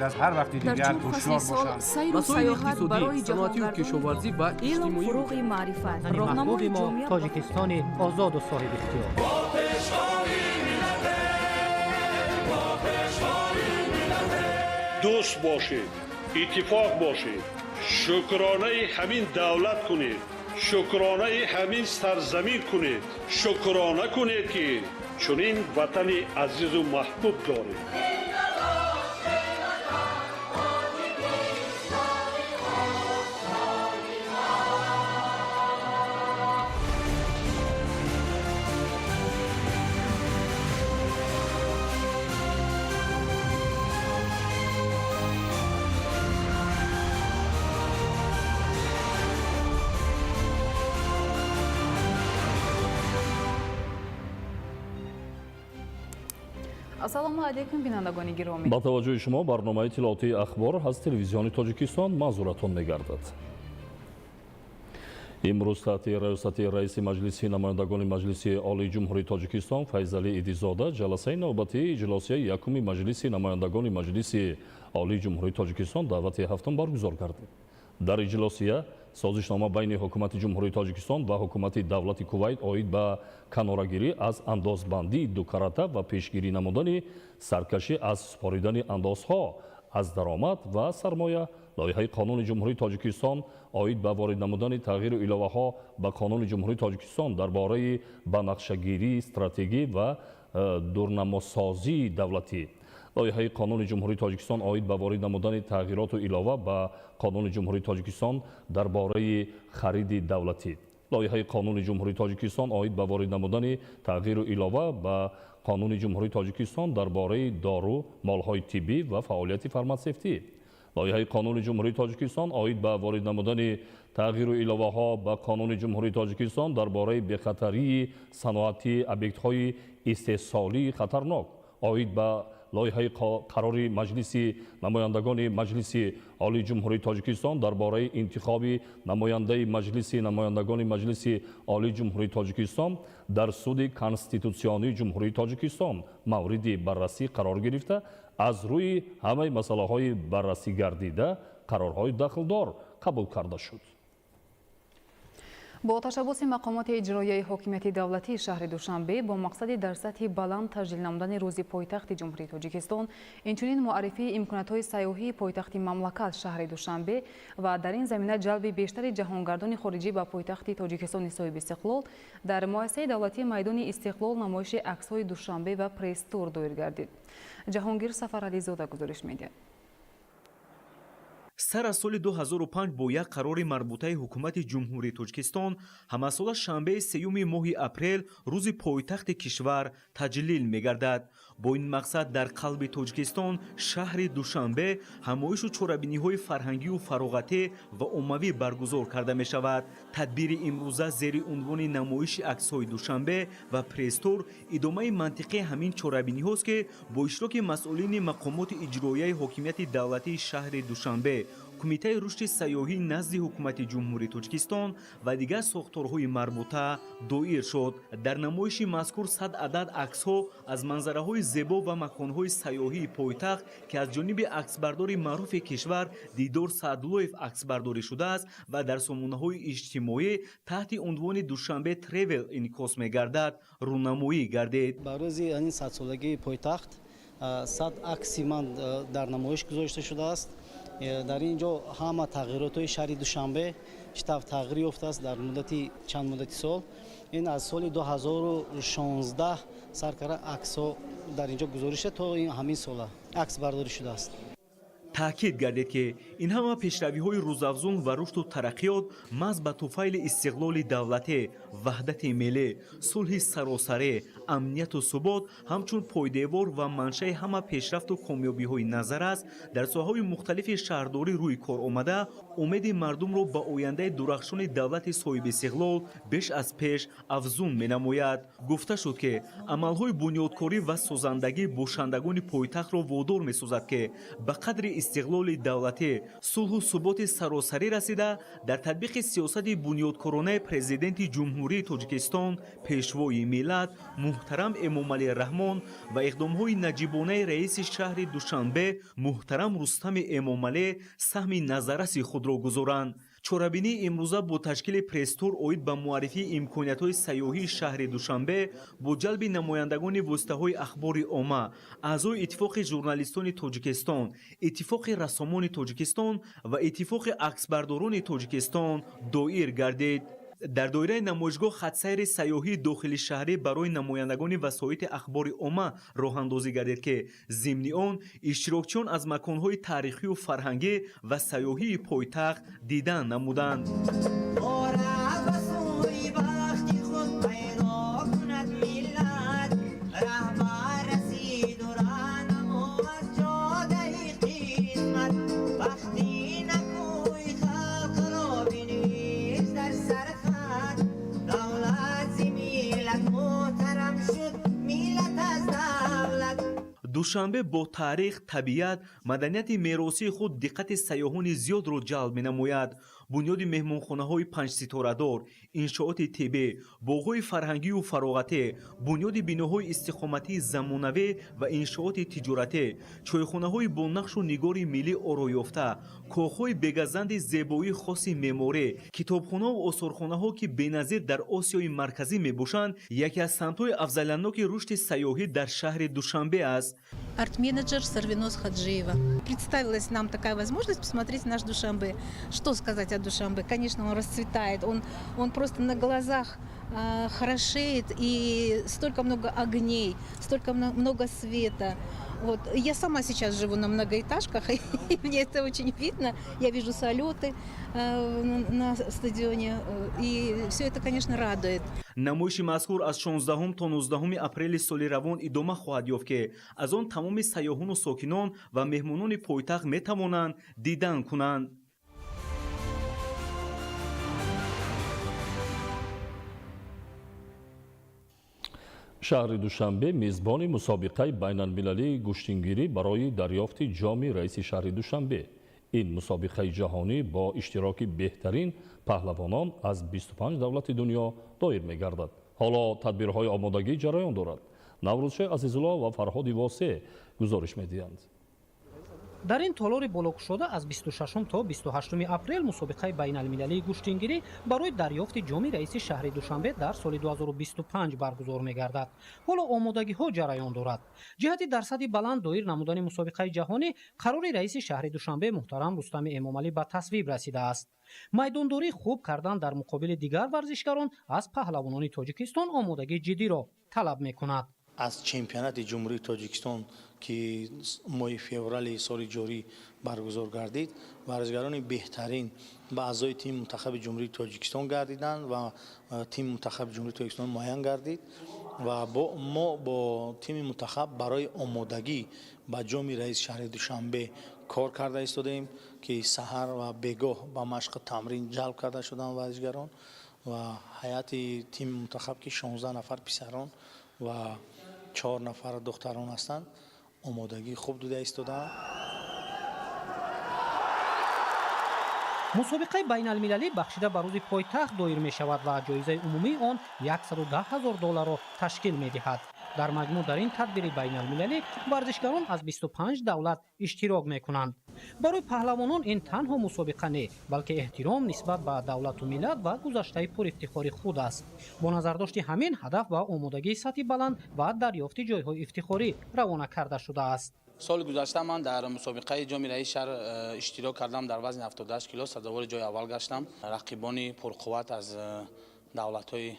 Аз ҳар вақти Дар дигар чор фасли ҳушёр сол бошанд. сайру Масоили сайёҳат иқтисодӣ, барои саноатию ҷаҳонгардони кишоварзӣ ва илм, иҷтимоӣ. фурӯғи маърифат, Ватани роҳнамои маҳбуби мо ҷомеа ба Тоҷикистони озоду соҳибихтиёр. Дӯст бошед, иттифоқ бошед, шукронаи ҳамин давлат кунед, шукронаи ҳамин сарзамин кунед, шукрона кунед, ки чунин ватани азизу маҳбуб доред. Ассалому алайкум, бинандагони гиромӣ. Ба таваҷҷӯҳи шумо барномаи иттилоотии «Ахбор» аз Телевизиони Тоҷикистон манзуратон мегардад. Имрӯз таҳти раёсати раиси Маҷлиси намояндагони Маҷлиси Олии Ҷумҳурии Тоҷикистон Файзалӣ Идизода ҷаласаи навбатии иҷлосияи якуми Маҷлиси намояндагони Маҷлиси Олии Ҷумҳурии Тоҷикистон даъвати ҳафтум баргузор гардид. Дар иҷлосия созишнома байни Ҳукумати Ҷумҳурии Тоҷикистон ва Ҳукумати давлати Кувайт оид ба канорагирӣ аз андозбандии дукарата ва пешгирӣ намудани саркашӣ аз супоридани андозҳо аз даромад ва сармоя, лоиҳаи Қонуни Ҷумҳурии Тоҷикистон оид ба ворид намудани тағйиру иловаҳо ба Қонуни Ҷумҳурии Тоҷикистон дар бораи банақшагирии стратегӣ ва дурнамосозии давлатӣ, лоиҳаи Қонуни Ҷумҳурии Тоҷикистон оид ба ворид намудани тағйироту илова ба Қонуни Ҷумҳурии Тоҷикистон дар бораи хариди давлатӣ, лоиҳаи Қонуни Ҷумҳурии Тоҷикистон оид ба ворид намудани тағйиру илова ба Қонуни Ҷумҳурии Тоҷикистон дар бораи дору, молҳои тиббӣ ва фаъолияти фарматсевтӣ, лоиҳаи Қонуни Ҷумҳурии Тоҷикистон оид ба ворид намудани тағйиру иловаҳо ба Қонуни Ҷумҳурии Тоҷикистон дар бораи бехатарии саноати объектҳои истеҳсолии хатарнок, оид ба лоиҳаи қарори Маҷлиси намояндагони Маҷлиси Олии Ҷумҳурии Тоҷикистон дар бораи интихоби намояндаи Маҷлиси намояндагони Маҷлиси Олии Ҷумҳурии Тоҷикистон дар Суди Конститутсионии Ҷумҳурии Тоҷикистон мавриди баррасӣ қарор гирифта, аз рӯи ҳамаи масъалаҳои баррасӣ гардида қарорҳои дахлдор қабул карда шуд. Бо ташаббуси мақомоти иҷроияи ҳокимияти давлатии шаҳри Душанбе бо мақсади дар сатҳи баланд таҷлил намудани Рӯзи пойтахти Ҷумҳурии Тоҷикистон, инчунин муаррифии имкониятҳои сайёҳии пойтахти мамлакат, шаҳри Душанбе, ва дар ин замина ҷалби бештари ҷаҳонгардони хориҷӣ ба пойтахти Тоҷикистони соҳибистиқлол, дар муассисаи давлатии майдони Истиқлол намоиши аксҳои Душанбе ва пресс-тур доир гардид. Ҷаҳонгир Сафарализода гузориш медиҳад. Сар аз соли 2005 бо як қарори марбутаи Ҳукумати Ҷумҳурии Тоҷикистон ҳамасола шанбеи сеюми моҳи апрел Рӯзи пойтахти кишвар таҷлил мегардад. Бо ин мақсад дар қалби Тоҷикистон, шаҳри Душанбе, ҳамоишу чорабиниҳои фарҳангию фароғатӣ ва оммавӣ баргузор карда мешавад. Тадбири имрӯза зери унвони намоиши аксҳои Душанбе ва пресс-тур идомаи мантиқии ҳамин чорабиниҳост, ки бо иштироки масъулини мақомоти иҷроияи ҳокимияти давлатии шаҳри Душанбе, Кумитаи рушди сайёҳӣ назди Ҳукумати Ҷумҳурии Тоҷикистон ва дигар сохторҳои марбута доир шуд. Дар намоиши мазкур 100 адад аксҳо аз манзараҳои зебо ва маконҳои сайёҳии пойтахт, ки аз ҷониби аксбардори маъруфи кишвар Дидор Саъдуллоев аксбардорӣ шудааст ва дар сомонаҳои иҷтимоӣ таҳти унвони «Душанбе Тревел» инъикос мегардад, рӯнамоӣ гардид. Ба рӯзи ин 100-солагии пойтахт 100 акси ман дар намоиш гузошта шудааст. Дар ин ҷо ҳама тағйиротҳои шаҳри Душанбе чӣ тавр тағйир ёфтааст дар муддати чанд муддати сол, ин аз соли 2016 сар карда аксҳо дар ин ҷо гузориш то ҳамин сола акс бардорӣ шудааст. Таъкид гардид, ки ин ҳама пешравиҳои рӯзафзун ва рушду тараққиёт маҳз ба туфайли истиқлоли давлатӣ, ваҳдати миллӣ, сулҳи саросарӣ, амнияту субот ҳамчун пойдевор ва маншаи ҳама пешрафту комёбиҳои назар аст, дар соҳаҳои мухталифи шаҳрдорӣ рӯи кор омада, умеди мардумро ба ояндаи дурахшони давлати соҳибистиқлол беш аз пеш афзун менамояд. Гуфта шуд, ки амалҳои бунёдкорӣ ва созандагӣ бошандагони пойтахтро водор месозад, ки ба қадри Истиқлоли давлатӣ, сулҳу суботи саросарӣ расида, дар татбиқи сиёсати бунёдкоронаи Президенти Ҷумҳурии Тоҷикистон, Пешвои миллат муҳтарам Эмомалӣ Раҳмон ва иқдомҳои наҷибонаи раиси шаҳри Душанбе муҳтарам Рустами Эмомалӣ саҳми назарраси худро гузоранд. Чорабинии имрӯза бо ташкили пресс-тур оид ба муаррифии имкониятҳои сайёҳии шаҳри Душанбе бо ҷалби намояндагони воситаҳои ахбори омма, аъзои Иттифоқи журналистони Тоҷикистон, Иттифоқи рассомони Тоҷикистон ва Иттифоқи аксбардорони Тоҷикистон доир гардид. Дар доираи намоишгоҳ хатсайри сайёҳии дохили шаҳрӣ барои намояндагони васоити ахбори омма роҳандозӣ гардид, ки зимни он иштирокчиён аз маконҳои таърихию фарҳангӣ ва сайёҳии пойтахт дидан намуданд. Душанбе бо таърих, табиат, маданияти меросии худ диққати сайёҳони зиёдро ҷалб менамояд. Бунёди меҳмонхонаҳои панҷситорадор, иншооти тиббӣ, боғҳои фарҳангию фароғатӣ, бунёди биноҳои истиқоматии замонавӣ ва иншооти тиҷоратӣ, чойхонаҳои бо нақшу нигори миллӣ ороёфта, коҳҳои бегазанди зебоии хоси меъморӣ, китобхонаву осорхонаҳо, ки беназир дар Осиёи Марказӣ мебошанд, яке аз самтҳои афзалиятноки рушди сайёҳӣ дар шаҳри Душанбе аст. Арт-менеджер Сарвиноз Хаджиева. Представилась нам такая возможность посмотреть наш Душанбе. Что сказать о Душанбе? Конечно, он расцветает, он просто на глазах хорошеет, и столько много огней, столько много света. Вот. Я сама сейчас живу на многоэтажках, и мне это очень видно. Я вижу салюты на стадионе, и все это, конечно, радует. Намоиши мазкур аз 16 то 19 апрели соли равон идома хоҳад ёфт, ки аз он тамоми сайёҳону сокинон ва меҳмонони пойтахт метавонанд дидан кунанд. Шаҳри Душанбе мизбони мусобиқаи байналмилалии гӯштингирӣ барои дарёфти ҷоми раиси шаҳри Душанбе. Ин мусобиқаи ҷаҳонӣ бо иштироки беҳтарин паҳлавонон аз 25 давлати дунё доир мегардад. Ҳоло тадбирҳои омодагӣ ҷараён дорад. Наврӯзшоҳ Азизулло ва Фарҳоди Восеъ гузориш медиҳанд. Дар ин толори болокушода аз 26 то 28 апрел мусобиқаи байналмилалии гӯштингирӣ барои дарёфти ҷоми раиси шаҳри Душанбе дар соли 2025 баргузор мегардад. Ҳоло омодагиҳо ҷараён дорад. Ҷиҳати дар сатҳи баланд доир намудани мусобиқаи ҷаҳонӣ қарори раиси шаҳри Душанбе муҳтарам Рустами Эмомалӣ ба тасвиб расидааст. Майдондорӣ хуб кардан дар муқобили дигар варзишгарон аз паҳлавонони Тоҷикистон омодагии ҷиддиро талаб мекунад. Аз чемпионати Ҷумҳурии Тоҷикистон, ки моҳи феврали соли ҷорӣ баргузор гардид, варзишгарони беҳтарин ба аъзои тими мунтахаби Ҷумҳурии Тоҷикистон гардиданд ва тими мунтахаби Ҷумҳурии Тоҷикистон муайян гардид ва мо бо тими мунтахаб барои омодагӣ ба ҷоми раиси шаҳри Душанбе кор карда истодаем, ки саҳар ва бегоҳ ба машқу тамрин ҷалб карда шуданд варзишгарон ва ҳайати тими мунтахаб, ки 16 нафар писарон ва 4 нафар духтарон ҳастанд, омодагии хуб дида истодаанд. Мусобиқаи байналмилалӣ бахшида ба рӯзи пойтахт доир мешавад ва ҷоизаи умумии он 110 ҳазор долларро ташкил медиҳад. Дар маҷмӯъ дар ин тадбири байналмилалӣ варзишгарон аз 25 давлат иштирок мекунанд. Барои паҳлавонон ин танҳо мусобиқа не, балки эҳтиром нисбат ба давлату миллат ва гузаштаи пурифтихори худ аст. Бо назардошти ҳамин ҳадаф ба омодагии сатҳи баланд ва дарёфти ҷойҳои ифтихорӣ равона карда шудааст. Соли гузашта ман дар мусобиқаи ҷоми раиси шаҳр иштирок кардам, дар вазни 78 кило сазовори ҷои аввал гаштам. Рақибони пурқувват аз давлатҳои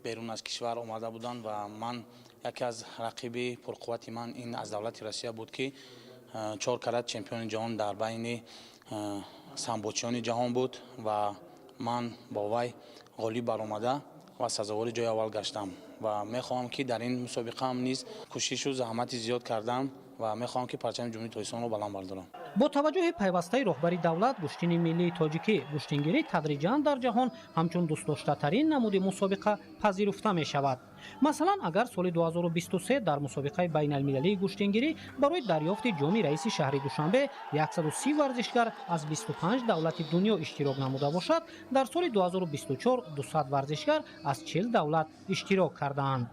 берун аз кишвар омада буданд ва ман яке аз рақиби пурқуввати ман ин аз давлати Россия буд, ки 4 карат чемпиони ҷаҳон дар байни самбочиёни ҷаҳон буд ва ман бо вай ғолиб баромада ва сазовори ҷои аввал гаштам ва мехоҳам, ки дар ин мусобиқаам низ кӯшишу заҳмати зиёд кардам Ва мехоҳам, ки парчами Ҷумҳурии Тоҷикистонро баланд бардорам. Бо таваҷҷӯҳи пайвастаи роҳбари давлат, гӯштини миллии тоҷикӣ гӯштингирӣ тадриҷан дар ҷаҳон ҳамчун дӯстдоштатарин намуди мусобиқа пазируфта мешавад. Масалан, агар соли 2023 дар мусобиқаи байналмилалии гӯштингирӣ барои дарёфти ҷоми раиси шаҳри Душанбе 130 варзишгар аз 25 давлати дунё иштирок намуда бошад, дар соли 2024 200 варзишгар аз 40 давлат иштирок кардаанд.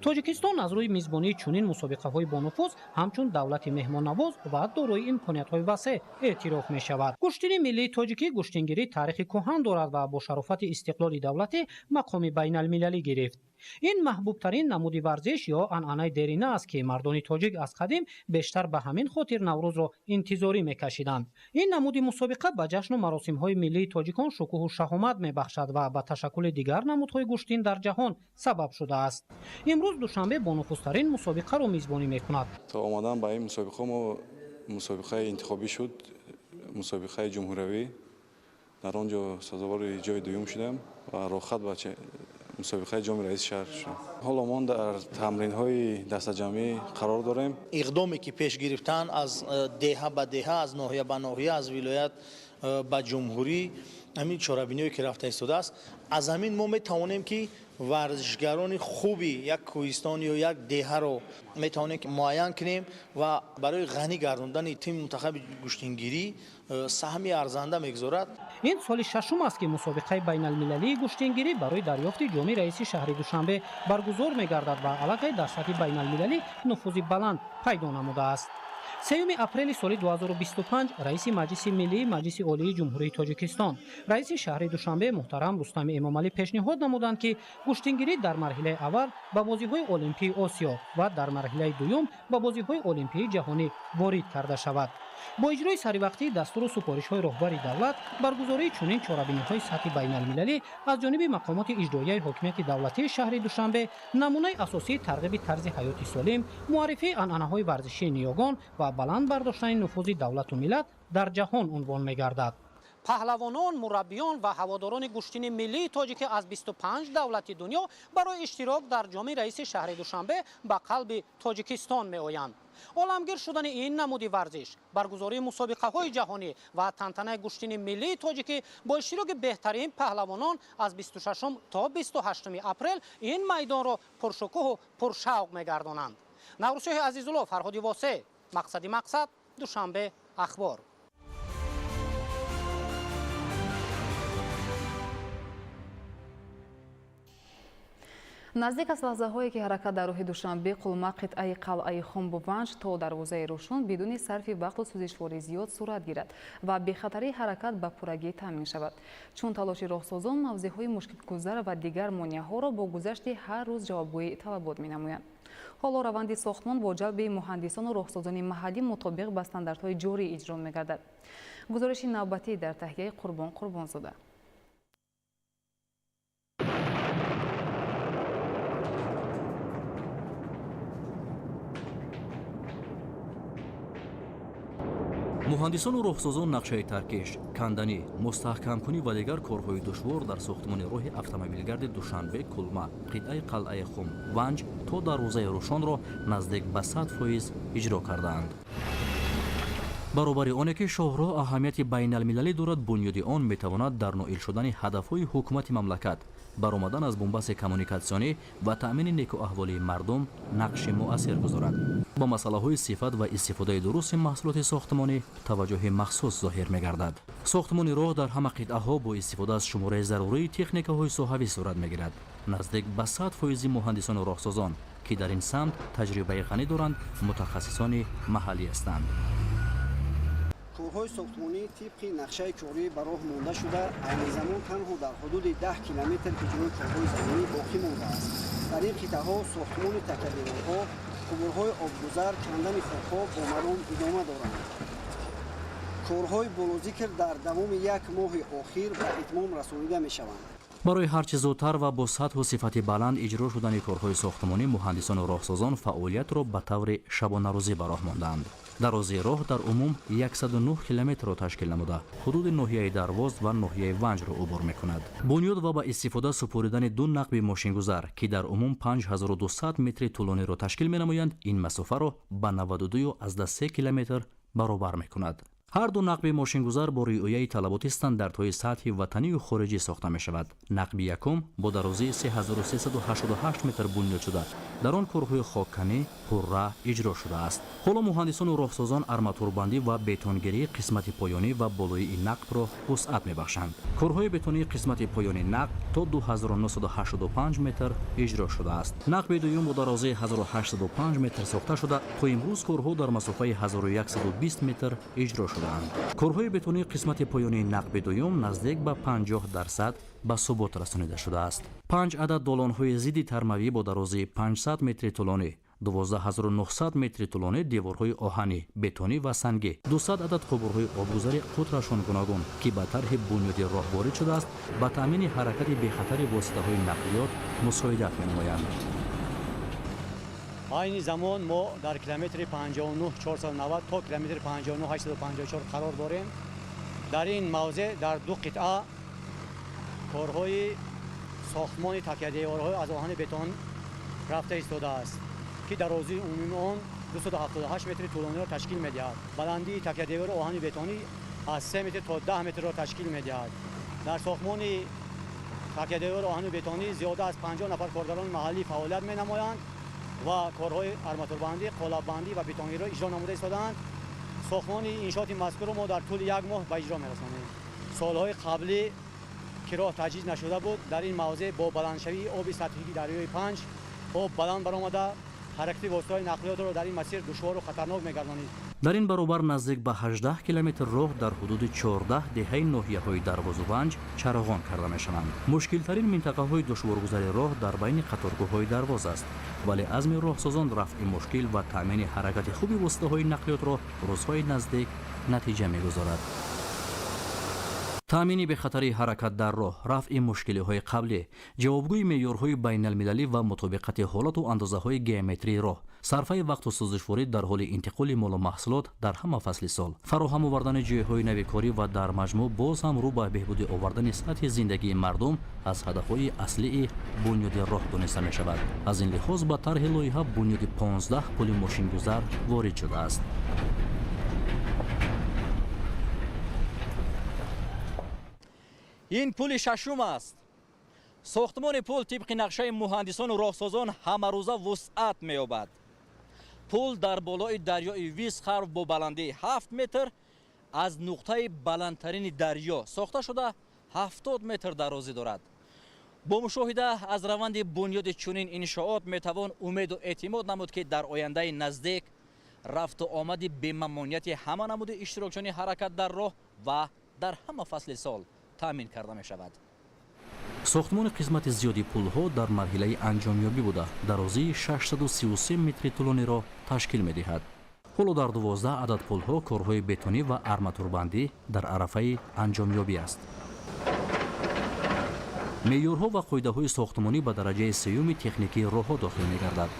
Тоҷикистон аз рӯи мизбонии чунин мусобиқаҳои бонуфуз ҳамчун давлати меҳмоннавоз ва дорои имкониятҳои васеъ эътироф мешавад. Гӯштини миллии тоҷикӣ гӯштингирӣ таърихи кӯҳан дорад ва бо шарофати истиқлоли давлатӣ мақоми байналмилалӣ гирифт. Ин маҳбубтарин намуди варзиш ё анъанаи дерина аст, ки мардони тоҷик аз қадим бештар ба ҳамин хотир Наврӯзро интизорӣ мекашиданд. Ин намуди мусобиқа ба ҷашну маросимҳои миллии тоҷикон шукӯҳу шаҳомат мебахшад ва ба ташаккули дигар намудҳои гӯштин дар ҷаҳон сабаб шудааст. Имрӯз Душанбе бонуфузтарин мусобиқаро мизбонӣ мекунад. То омадан ба ин мусобиқа мо мусобиқаи интихобӣ шуд, мусобиқаи ҷумҳуриявӣ. Дар он ҷо сазовори ҷои дуюм шудам ва роҳхат ба мусобиқаи ҷоми раиси шаҳр шудам. Ҳоло мо дар тамринҳои дастаҷамъӣ қарор дорем. Иқдоме ки пеш гирифтан аз деҳа ба деҳа, аз ноҳия ба ноҳия, аз вилоят ба ҷумҳурӣ, ҳамин чорабиниҳое ки рафта истодааст, аз ҳамин мо метавонем, ки варзишгарони хуби як кӯҳистон ё як деҳаро метавонем муайян кунем ва барои ғанӣ гардондани тими мунтахаби гӯштингирӣ саҳми арзанда мегузорад. Ин соли шашум аст, ки мусобиқаи байналмилалии гӯштингирӣ барои дарёфти ҷоми раиси шаҳри Душанбе баргузор мегардад ва аллакай дар сатҳи байналмилалӣ нуфузи баланд пайдо намудааст. 3 апрели соли 2025 раиси Маҷлиси Миллии Маҷлиси Олии Ҷумҳурии Тоҷикистон, раиси шаҳри Душанбе муҳтарам Рустами Эмомалӣ пешниҳод намуданд, ки гӯштингирӣ дар марҳилаи аввал ба бозиҳои Олимпии Осиё ва дар марҳилаи дуюм ба бозиҳои Олимпии ҷаҳонӣ ворид карда шавад. Бо иҷрои саривақтии дастуру супоришҳои роҳбари давлат, баргузории чунин чорабиниҳои сатҳи байналмилалӣ аз ҷониби мақомоти иҷроияи ҳокимияти давлатии шаҳри Душанбе намунаи асосии тарғиби тарзи ҳаёти солим, муаррифии анъанаҳои варзишии ниёгон ва баланд бардоштани нуфузи давлату миллат дар ҷаҳон унвон мегардад. Паҳлавонон, мураббиён ва ҳаводорони гӯштини миллии тоҷикӣ аз 25 давлати дунё барои иштирок дар ҷоми раиси шаҳри Душанбе ба қалби Тоҷикистон меоянд. Оламгир шудани ин намуди варзиш, баргузории мусобиқаҳои ҷаҳонӣ ва тантанаи гӯштини миллии тоҷикӣ бо иштироки беҳтарин паҳлавонон аз 26 то 28 апрел ин майдонро пуршукӯҳу пуршавқ мегардонанд. Наврӯзшоҳи Азизулло, Фарҳоди Восеъ, Мақсади мақсад, Душанбе, Ахбор. Наздик аз лаҳзаҳое, ки ҳаракат дар роҳи Душанбе Қулма, қитъаи қалъаи Хумбуванҷ то дарвозаи Рӯшун бидуни сарфи вақту сӯзишворӣ зиёд сурат гирад ва бехатарии ҳаракат ба пуррагӣ таъмин шавад. Чун талоши роҳсозон мавзеъҳои мушкилгузар ва дигар монеаҳоро бо гузашти ҳар рӯз ҷавобгӯи талабот менамоянд. Ҳоло раванди сохтмон бо ҷалби муҳандисону роҳсозони маҳаллӣ мутобиқ ба стандартҳои ҷорӣ иҷро мегардад. Гузориши навбатӣ дар таҳияи Қурбон Қурбонзода. Муҳандисону роҳсозон нақшаи таркиш, канданӣ, мустаҳкамкунӣ ва дигар корҳои душвор дар сохтмони роҳи автомобилгарди Душанбе Кулма, қитъаи қалъаи Хум Ванҷ то дарвозаи Рӯшонро наздик ба 100% иҷро кардаанд. Баробари оне ки шоҳроҳ аҳамияти байналмилалӣ дорад, бунёди он метавонад дар ноил шудани ҳадафҳои ҳукумати мамлакат, баромадан аз бунбасти коммуникатсионӣ ва таъмини некуаҳволии мардум нақши муассир гузорад. Ба масъалаҳои сифат ва истифодаи дурусти маҳсулоти сохтмонӣ таваҷҷӯҳи махсус зоҳир мегардад. Сохтмони роҳ дар ҳама қитъаҳо бо истифода аз шумораи зарурии техникаҳои соҳавӣ сурат мегирад. Наздик ба 100% муҳандисону роҳсозон, ки дар ин самт таҷрибаи ғанӣ доранд, мутахассисони маҳаллӣ ҳастанд. Корҳои сохтмонӣ тибқи нақшаи корӣ ба роҳ монда шуда, айни замон танҳо дар ҳудуди 10 километр иҷрои корҳои заминӣ боқӣ мондааст. Дар ин қитъаҳо сохтмони такабиноҳо, қубурҳои обгузар, кандани хокҳо бо маром идома доранд. Корҳои болозикр дар давоми як моҳи охир ба итмом расонида мешаванд. Барои ҳарчи зудтар ва бо сатҳу сифати баланд иҷро шудани корҳои сохтмонӣ муҳандисону роҳсозон фаъолиятро ба таври шабонарӯзӣ ба роҳ мондаанд. Дарозии роҳ дар умум 109 километрро ташкил намуда, ҳудуди ноҳияи Дарвоз ва ноҳияи Ванҷро убур мекунад. Бунёд ва ба истифода супоридани ду нақби мошингузар, ки дар умум 5200 метри тӯлониро ташкил менамоянд, ин масофаро ба 92,3 километр баробар мекунад. Ҳар ду нақби мошингузар бо риояи талаботи стандартҳои сатҳи ватанию хориҷӣ сохта мешавад. Нақби якум бо дарозии 3388 метр бунёд шуда, дар он корҳои хокканӣ пурра иҷро шудааст. Ҳоло муҳандисону роҳсозон арматурбандӣ ва бетонгирии қисмати поёнӣ ва болоии нақбро вусъат мебахшанд. Корҳои бетонии қисмати поёни нақб то 2985 метр иҷро шудааст. Нақби дуюм бо дарозии 1805 метр сохта шуда, то имрӯз корҳо дар масофаи 1120 метр иҷро шудаанд. Корҳои бетонии қисмати поёнии нақби дуюм наздик ба 50% ба субот расонида шудааст. Панҷ адад долонҳои зидди тармавӣ бо дарозии 500 метри тӯлонӣ, 12900 метри тӯлонӣ деворҳои оҳанӣ, бетонӣ ва сангӣ, 200 адад қубурҳои обгузари қутрашон гуногун, ки ба тарҳи бунёди роҳ ворид шудааст, ба таъмини ҳаракати бехатари воситаҳои нақлиёт мусоидат менамоянд. Айни замон мо дар километри 59490 то километри 59854 қарор дорем. Дар ин мавзеъ дар ду қитъа корҳои сохтмони такядеворҳои аз оҳани бетон рафта истодааст, ки дарозии умумии он 278 метри тӯлониро ташкил медиҳад. Баландии такядевори оҳани бетонӣ аз 3 метр то 10 метрро ташкил медиҳад. Дар сохтмони такядевори оҳани бетонӣ зиёда аз 50 нафар коргарони маҳаллӣ фаъолият менамоянд ва корҳои арматурбандӣ, қолаббандӣ ва бетонгириро иҷро намуда истодаанд. Сохтмони иншооти мазкурро мо дар тӯли як моҳ ба иҷро мерасонем. Солҳои қаблӣ ки роҳ таҷҳиз нашуда буд, дар ин мавзеъ бо баландшавии оби сатҳии дарёи Панҷ об баланд баромада, ҳаракати воситаҳои нақлиётро дар ин масир душвору хатарнок мегардонид. Дар ин баробар наздик ба 18 километр роҳ дар ҳудуди 14 деҳаи ноҳияҳои Дарвозу Ванҷ чароғон карда мешаванд. Мушкилтарин минтақаҳои душворгузари роҳ дар байни қаторгоҳҳои Дарвоз аст, вале азми роҳсозон рафъи мушкил ва таъмини ҳаракати хуби воситаҳои нақлиётро рӯзҳои наздик натиҷа мегузорад. Таъмини бехатарии ҳаракат дар роҳ, рафъи мушкилиҳои қаблӣ, ҷавобгӯи меъёрҳои байналмилалӣ ва мутобиқати ҳолату андозаҳои геометрии роҳ, сарфаи вақту сӯзишворӣ дар ҳоли интиқоли молу маҳсулот дар ҳама фасли сол, фароҳам овардани ҷойҳои нави корӣ ва дар маҷмӯъ боз ҳам рӯ ба беҳбудӣ овардани сатҳи зиндагии мардум аз ҳадафҳои аслии бунёди роҳ дониста мешавад. Аз ин лиҳоз ба тарҳи лоиҳа бунёди 15 пули мошингузар ворид шудааст. Ин пули шашум аст. Сохтмони пул тибқи нақшаи муҳандисону роҳсозон ҳамарӯза вусъат меёбад. Пул дар болои дарёи Висхарв бо баландии 7 метр аз нуқтаи баландтарини дарё сохта шуда, 70 метр дарозӣ дорад. Бо мушоҳида аз раванди бунёди чунин иншоот метавон умеду эътимод намуд, ки дар ояндаи наздик рафту омади бемамонияти ҳама намуди иштирокчиёни ҳаракат дар роҳ ва дар ҳама фасли сол таъмин карда мешавад. Сохтмони қисмати зиёди пулҳо дар марҳилаи анҷомёбӣ буда, дарозии 633 метри тӯлониро ташкил медиҳад. Ҳоло дар 12 адад пулҳо корҳои бетонӣ ва арматурбандӣ дар арафаи анҷомёбӣ аст. Меъёрҳо ва қоидаҳои сохтмонӣ ба дараҷаи сеюми техникии роҳҳо дохил мегардад.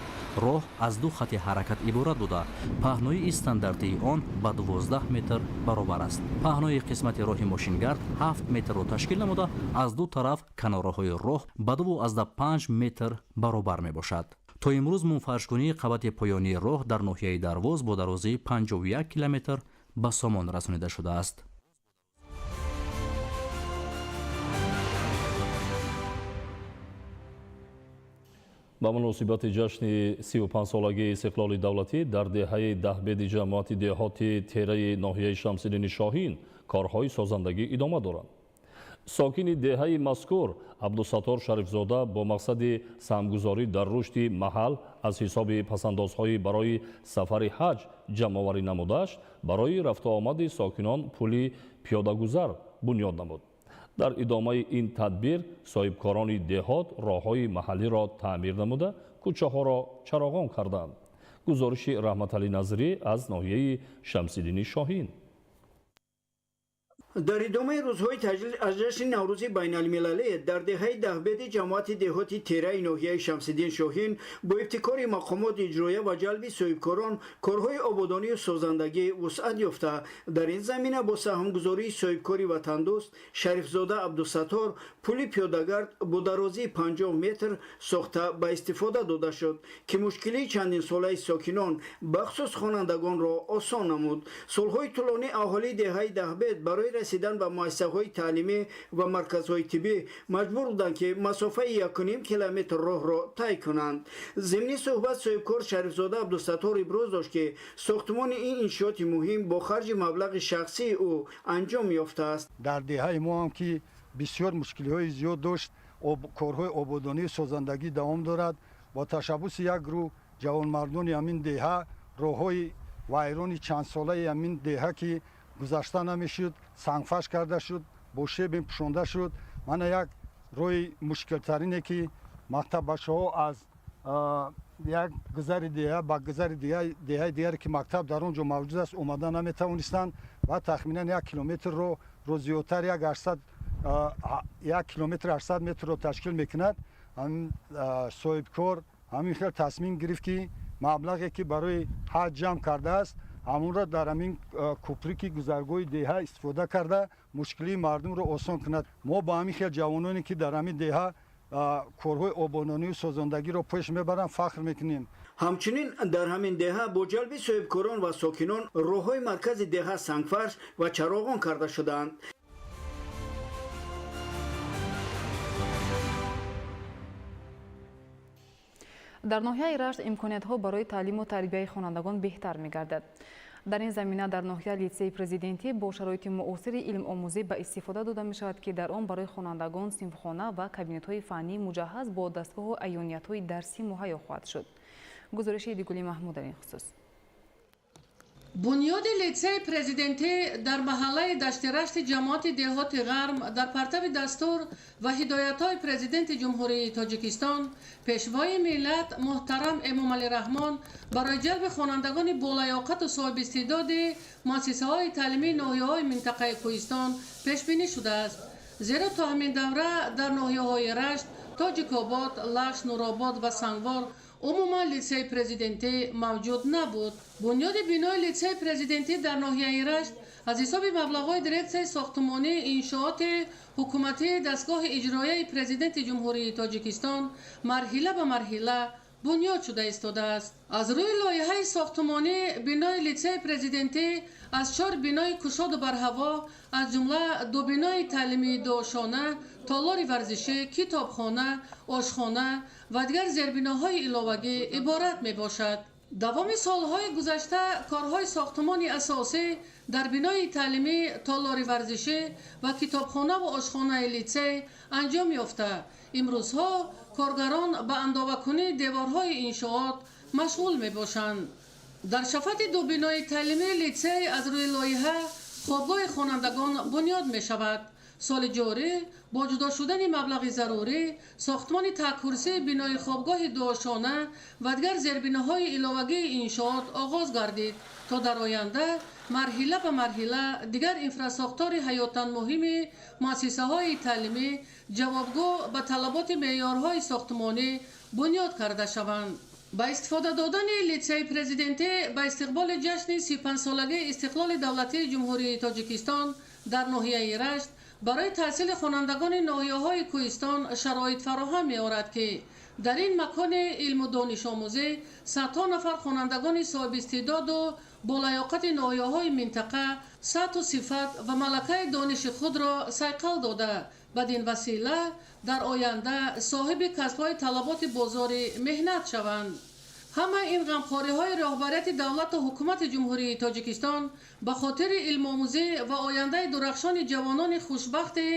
Роҳ аз ду хати ҳаракат иборат буда, паҳноии стандартии он ба 12 метр баробар аст. Паҳнои қисмати роҳи мошингард 7 метрро ташкил намуда, аз ду тараф канораҳои роҳ ба 2,5 метр баробар мебошад. То имрӯз мунфаршкунии қабати поёнии роҳ дар ноҳияи Дарвоз бо дарозии 51 километр ба сомон расонида шудааст. Ба муносибати ҷашни 35-солагии истиқлоли давлатӣ дар деҳаи Даҳбеди ҷамоати деҳоти Тераи ноҳияи Шамсиддини Шоҳин корҳои созандагӣ идома доранд. Сокини деҳаи мазкур Абдусаттор Шарифзода бо мақсади саҳмгузорӣ дар рушди маҳал аз ҳисоби пасандозҳои барои сафари ҳаҷ ҷамъоварӣ намудааш барои рафтуомади сокинон пули пиёдагузар бунёд намуд. Дар идомаи ин тадбир соҳибкорони деҳот роҳҳои маҳаллиро таъмир намуда, кӯчаҳоро чароғон карданд. Гузориши Раҳматалӣ Назирӣ аз ноҳияи Шамсиддини Шоҳин. Дар идомаи рӯзҳои таҷлил аз ҷашни Наврӯзи байналмилалӣ дар деҳаи Даҳбеди ҷамоати деҳоти Тераи ноҳияи Шамсиддин Шоҳин бо ибтикори мақомоти иҷроия ва ҷалби соҳибкорон корҳои ободонию созандагӣ вусъат ёфта. Дар ин замина бо саҳмгузории соҳибкори ватандӯст Шарифзода Абдусаттор пули пиёдагард бо дарозии 50 метр сохта ба истифода дода шуд, ки мушкилии чандинсолаи сокинон, бахусус хонандагонро осон намуд. Солҳои тӯлонӣ аҳолии деҳаи Даҳбед барои расидан ба муассисаҳои таълимӣ ва марказҳои тиббӣ маҷбур буданд, ки масофаи 1,5 километр роҳро тай кунанд. Зимни суҳбат соҳибкор Шарифзода Абдусаттор иброз дошт, ки сохтмони ин иншооти муҳим бо харҷи маблағи шахсии ӯ анҷом ёфтааст. Дар деҳаи мо ҳам, ки бисёр мушкилиҳои зиёд дошт, корҳои ободонию созандагӣ давом дорад. Бо ташаббуси як гурӯҳ ҷавонмардони ҳамин деҳа роҳҳои вайрони чандсолаи ҳамин деҳа, ки гузашта намешуд, сангфарш карда шуд, бо щебень пӯшонда шуд. Мана як роҳи мушкилтарине, ки мактаббачаҳо аз як гузари деҳа ба гузари деҳаи дигаре, ки мактаб дар он ҷо мавҷуд аст, омада наметавонистанд ва тахминан 1 километрро зиёдтар 1 километр 800 метрро ташкил мекунад. Соҳибкор ҳамин хел тасмим гирифт, ки маблағе, ки барои ҳаҷ ҷамъ кардааст, ҳамонро дар ҳамин кӯприки гузаргоҳи деҳа истифода карда, мушкилии мардумро осон кунад. Мо ба ҳамин хел ҷавононе, ки дар ҳамин деҳа корҳои ободонию созандагиро пеш мебаранд, фахр мекунем. Ҳамчунин дар ҳамин деҳа бо ҷалби соҳибкорон ва сокинон роҳҳои маркази деҳа сангфарш ва чароғон карда шудаанд. Дар ноҳияи Рашт имкониятҳо барои таълиму тарбияи хонандагон беҳтар мегардад. Дар ин замина дар ноҳия литсеи президентӣ бо шароити муосири илмомӯзӣ ба истифода дода мешавад, ки дар он барои хонандагон синфхона ва кабинетҳои фаннӣ муҷаҳҳаз бо дастгоҳу аёниятҳои дарсӣ муҳайё хоҳад шуд. Гузориши Идигули Маҳмуд дар ин хусус. Бунёди литсеи президентӣ дар маҳаллаи Даштирашти ҷамоати деҳоти Ғарм дар партави дастур ва ҳидоятҳои Президенти Ҷумҳурии Тоҷикистон, Пешвои миллат муҳтарам Эмомалӣ Раҳмон барои ҷалби хонандагони болаёқату соҳибистеъдоди муассисаҳои таълимии ноҳияҳои минтақаи Кӯҳистон пешбинӣ шудааст. Зеро то ҳамин давра дар ноҳияҳои Рашт, Тоҷикобод, Лахш, Нуробод ва Сангвор умуман литсеи президентӣ мавҷуд набуд. Бунёди бинои литсеи президентӣ дар ноҳияи Рашт аз ҳисоби маблағҳои дирексияи сохтмонии иншооти ҳукуматии дастгоҳи иҷроияи Президенти Ҷумҳурии Тоҷикистон марҳила ба марҳила бунёд шуда истодааст. Аз рӯи лоиҳаи сохтмонӣ бинои литсеи президентӣ аз 4 бинои кушоду барҳаво, аз ҷумла 2 бинои таълимии дуошона, толори варзишӣ, китобхона, ошхона ва дигар зербиноҳои иловагӣ иборат мебошад. Давоми солҳои гузашта корҳои сохтмони асосӣ дар бинои таълимӣ, толори варзишӣ ва китобхонаву ошхонаи литсей анҷом ёфта. Имрӯзҳо коргарон ба андовакунии деворҳои иншоот машғул мебошанд. Дар шафати 2 бинои таълимии литсей аз рӯи лоиҳа хобгоҳи хонандагон бунёд мешавад. Соли ҷорӣ бо ҷудо шудани маблағи зарурӣ сохтмони таккурсии бинои хобгоҳи дуошона ва дигар зербиноҳои иловагии иншоот оғоз гардид, то дар оянда марҳила ба марҳила дигар инфрасохтори ҳаётан муҳими муассисаҳои таълимӣ ҷавобгӯ ба талаботи меъёрҳои сохтмонӣ бунёд карда шаванд. Ба истифода додани литсеи президентӣ ба истиқболи ҷашни 35-солагии истиқлоли давлатии Ҷумҳурии Тоҷикистон дар ноҳияи Рашт барои таҳсили хонандагони ноҳияҳои Кӯҳистон шароит фароҳам меорад, ки дар ин макони илму донишомӯзӣ садҳо нафар хонандагони соҳибистеъдоду болаёқати ноҳияҳои минтақа сатҳу сифат ва малакаи дониши худро сайқал дода, бадин васила дар оянда соҳиби касбҳои талаботи бозори меҳнат шаванд. Ҳамаи ин ғамхориҳои роҳбарияти давлату ҳукумати Ҷумҳурии Тоҷикистон ба хотири илмомӯзӣ ва ояндаи дурахшони ҷавонони хушбахти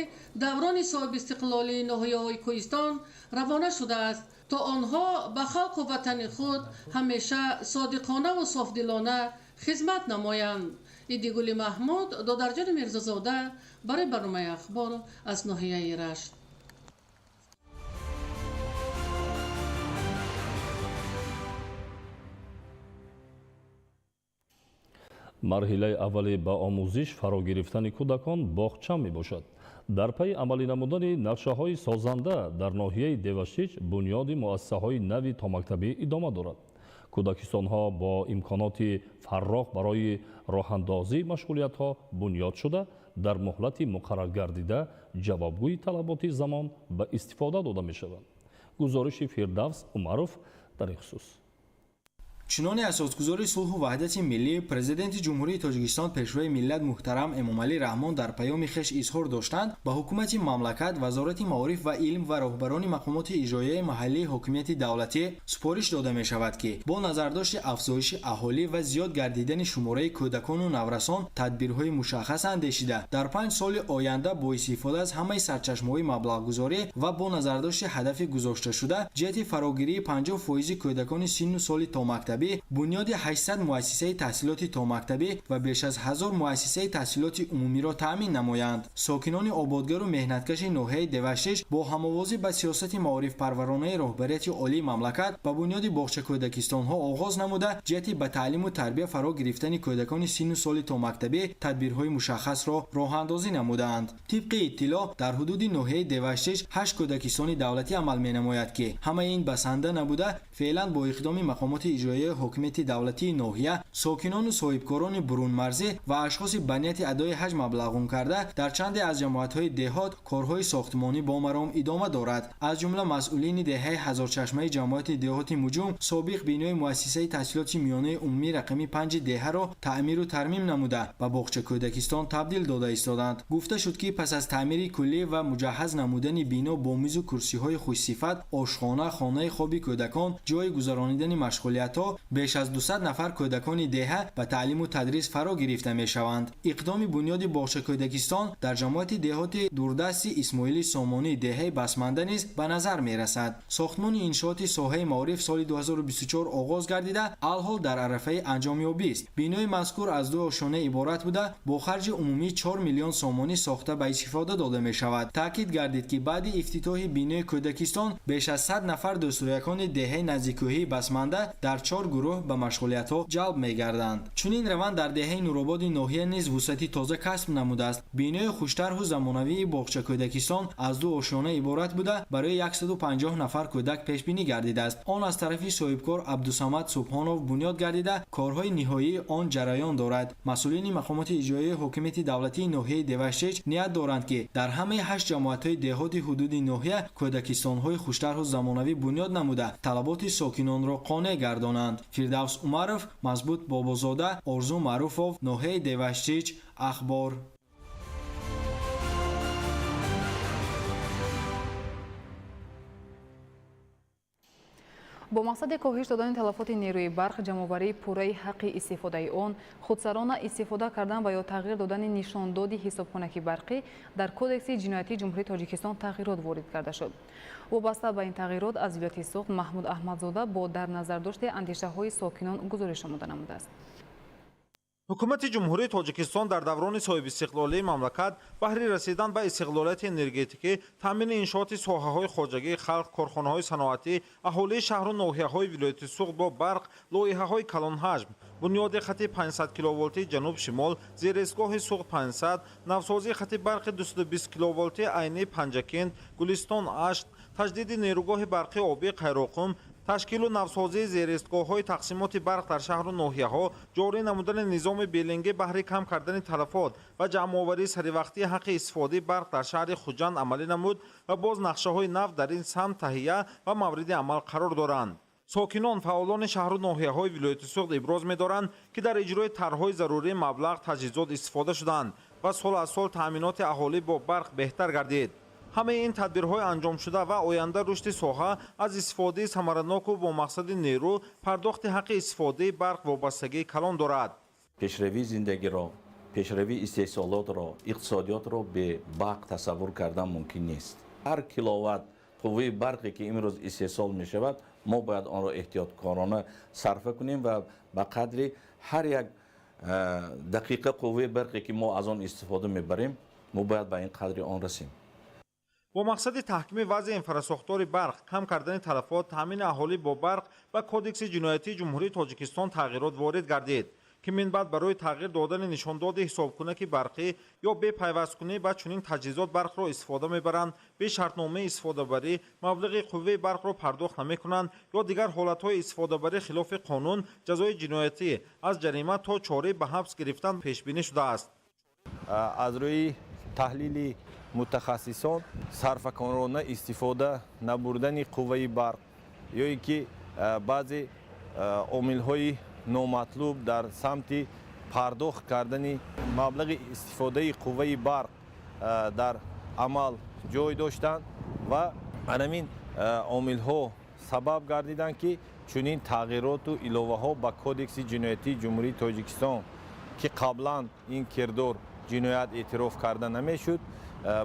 даврони соҳибистиқлолии ноҳияҳои Кӯҳистон равона шудааст, то онҳо ба халқу ватани худ ҳамеша содиқонаву софдилона хизмат намоянд. Идигули Маҳмуд, Додарҷони Мирзозода барои барномаи Ахбор аз ноҳияи Рашт. Марҳилаи аввали ба омӯзиш фаро гирифтани кӯдакон боғча мебошад. Дар пайи амалӣ намудани нақшаҳои созанда дар ноҳияи Деваштич бунёди муассисаҳои нави томактабӣ идома дорад. Кӯдакистонҳо бо имконоти фарроқ барои роҳандозии машғулиятҳо бунёд шуда, дар муҳлати муқарраргардида ҷавобгӯи талаботи замон ба истифода дода мешаванд. Гузориши Фирдавс Умаров дар ин хусус. Чунони асосгузори сулҳу ваҳдати миллӣ, Президенти Ҷумҳурии Тоҷикистон, Пешвои миллат муҳтарам Эмомалӣ Раҳмон дар паёми хеш изҳор доштанд, ба ҳукумати мамлакат, Вазорати маориф ва илм ва роҳбарони мақомоти иҷроияи маҳаллии ҳокимияти давлатӣ супориш дода мешавад, ки бо назардошти афзоиши аҳолӣ ва зиёд гардидани шумораи кӯдакону наврасон тадбирҳои мушаххас андешида, дар 5 соли оянда бо истифода аз ҳамаи сарчашмаҳои маблағгузорӣ ва бо назардошти ҳадафи гузошташуда ҷиҳати фарогирии 50% кӯдакони синну соли томактабӣ бунёди 800 муассисаи таҳсилоти томактабӣ ва беш аз 1000 муассисаи таҳсилоти умумиро таъмин намоянд. Сокинони ободгару меҳнаткаши ноҳияи Деваштич бо ҳамовозӣ ба сиёсати маорифпарваронаи роҳбарияти олии мамлакат ба бунёди боғчакӯдакистонҳо оғоз намуда, ҷиҳати ба таълиму тарбия фаро гирифтани кӯдакони синну соли томактабӣ тадбирҳои мушаххасро роҳандозӣ намудаанд. Тибқи иттилоъ, дар ҳудуди ноҳияи Деваштич 8 кӯдакистони давлатӣ амал менамояд, ки ҳамаи ин басанда набуда, феълан бо иқдоми мақомоти иҷроияи ҳокимияти давлатии ноҳия, сокинону соҳибкорони бурунмарзӣ ва ашхоси ба нияти адои ҳаҷ маблағун карда дар чанде аз ҷамоатҳои деҳот корҳои сохтмонӣ бо маром идома дорад. Аз ҷумла масъулини деҳаи Ҳазорчашмаи ҷамоати деҳоти Муҷум собиқ бинои муассисаи таҳсилоти миёнаи умумӣ рақами 5 деҳаро таъмиру тармим намуда ба боғча кӯдакистон табдил дода истоданд. Гуфта шуд, ки пас аз таъмири куллӣ ва муҷаҳҳаз намудани бино бо мизу курсиҳои хушсифат, ошхона, хонаи хоби кӯдакон, ҷойи гузаронидани машғулиятҳо беш аз 200 нафар кӯдакони деҳа ба таълиму тадрис фаро гирифта мешаванд. Иқдоми бунёди боғча кӯдакистон дар ҷамоати деҳоти дурдасти Исмоили Сомонӣ деҳаи Басманда низ ба назар мерасад. Сохтмони иншооти соҳаи маориф соли 2024 оғоз гардида, алҳол дар арафаи анҷомёбист. Бинои мазкур аз 2 ошёна иборат буда, бо харҷи умумии 4 миллион сомонӣ сохта ба истифода дода мешавад. Таъкид гардид, ки баъди ифтитоҳи бинои кӯдакистон беш аз 100 нафар дӯстрӯякони деҳаи наздиккӯҳии Басманда дар 4 гурӯҳ ба машғулиятҳо ҷалб мегарданд. Чунин раванд дар деҳаи Нурободи ноҳия низ вусъати тоза касб намудааст. Бинои хуштарҳу замонавии боғча кӯдакистон аз 2 ошёна иборат буда, барои 150 нафар кӯдак пешбинӣ гардидааст. Он аз тарафи соҳибкор Абдусамад Субҳонов бунёд гардида, корҳои ниҳоии он ҷараён дорад. Масъулини мақомоти иҷроияи ҳокимияти давлатии ноҳияи Деваштич ният доранд, ки дар ҳамаи 8 ҷамоатҳои деҳоти ҳудуди ноҳия кӯдакистонҳои хуштарҳу замонавӣ бунёд намуда, талаботи сокинонро қонеъ гардонанд. Фирдавс Умаров, Мазбут Бобозода, Орзу Маъруфов, ноҳияи Деваштич, Ахбор. Бо мақсади коҳиш додани талафоти нерӯи барқ, ҷамъоварии пурраи ҳаққи истифодаи он, худсарона истифода кардан ва ё тағйир додани нишондоди ҳисобхонаки барқӣ дар Кодекси ҷиноятии Ҷумҳурии Тоҷикистон тағйирот ворид карда шуд. Вобаста ба ин тағйирот аз вилояти Суғд Маҳмуд Аҳмадзода бо дар назардошти андешаҳои сокинон гузориш омода намудааст. Ҳукумати Ҷумҳурии Тоҷикистон дар даврони соҳибистиқлолии мамлакат баҳри расидан ба истиқлолияти энергетикӣ, таъмини иншооти соҳаҳои хоҷагии халқ, корхонаҳои саноатӣ, аҳолии шаҳру ноҳияҳои вилояти Суғд бо барқ, лоиҳаҳои калонҳаҷм, бунёди хати 500 киловолтии ҷануб-шимол, зеристгоҳи Суғд 500, навсозии хати барқи 220 киловолтии Айни Панҷакент, Гулистон 8, таҷдиди нерӯгоҳи барқи обии Қайроқум, ташкилу навсозии зеристгоҳҳои тақсимоти барқ дар шаҳру ноҳияҳо, ҷорӣ намудани низоми белингӣ баҳри кам кардани талафот ва ҷамъоварии саривақтии ҳаққи истифодаи барқ дар шаҳри Хуҷанд амалӣ намуд ва боз нақшаҳои нав дар ин самт таҳия ва мавриди амал қарор доранд. Сокинон, фаъолони шаҳру ноҳияҳои вилояти Суғд иброз медоранд, ки дар иҷрои тарҳҳои зарурӣ маблағ, таҷҳизот истифода шуданд ва сол аз сол таъминоти аҳолӣ бо барқ беҳтар гардид. Ҳамаи ин тадбирҳои анҷомшуда ва оянда рушди соҳа аз истифодаи самараноку бо мақсади нерӯ пардохти ҳаққи истифодаи барқ вобастагии калон дорад. Пешравии зиндагиро, пешравии истеҳсолотро, иқтисодиётро бе барқ тасаввур кардан мумкин нест. Ҳар киловатт қувваи барқе ки имрӯз истеҳсол мешавад, мо бояд онро эҳтиёткорона сарфа кунем ва ба қадри ҳар як дақиқа қувваи барқе ки мо аз он истифода мебарем, мо бояд ба ин қадри он расем. Бо мақсади таҳкими вазъи инфрасохтори барқ, кам кардани талафот, таъмини аҳолӣ бо барқ ба Кодекси ҷиноятии Ҷумҳурии Тоҷикистон тағйирот ворид гардид, Ки минбаъд барои тағйир додани нишондоди ҳисобкунаки барқӣ ё бепайвасткунӣ ба чунин таҷҳизот барқро истифода мебаранд, бе шартномаи истифодабарӣ маблағи қувваи барқро пардохт намекунанд ё дигар ҳолатҳои истифодабарӣ хилофи қонун ҷазои ҷиноятӣ аз ҷарима то чорӣ ба ҳабс гирифтан пешбинӣ шудааст. Аз рӯи таҳлили мутахассисон сарфакорона истифода набурдани қувваи барқ ё ин ки баъзе омилҳои номатлуб дар самти пардохт кардани маблағи истифодаи қувваи барқ дар амал ҷой доштанд ва анамин омилҳо сабаб гардиданд, ки чунин тағйироту иловаҳо ба Кодекси ҷиноятии Ҷумҳурии Тоҷикистон, ки қаблан ин кирдор ҷиноят эътироф карда намешуд,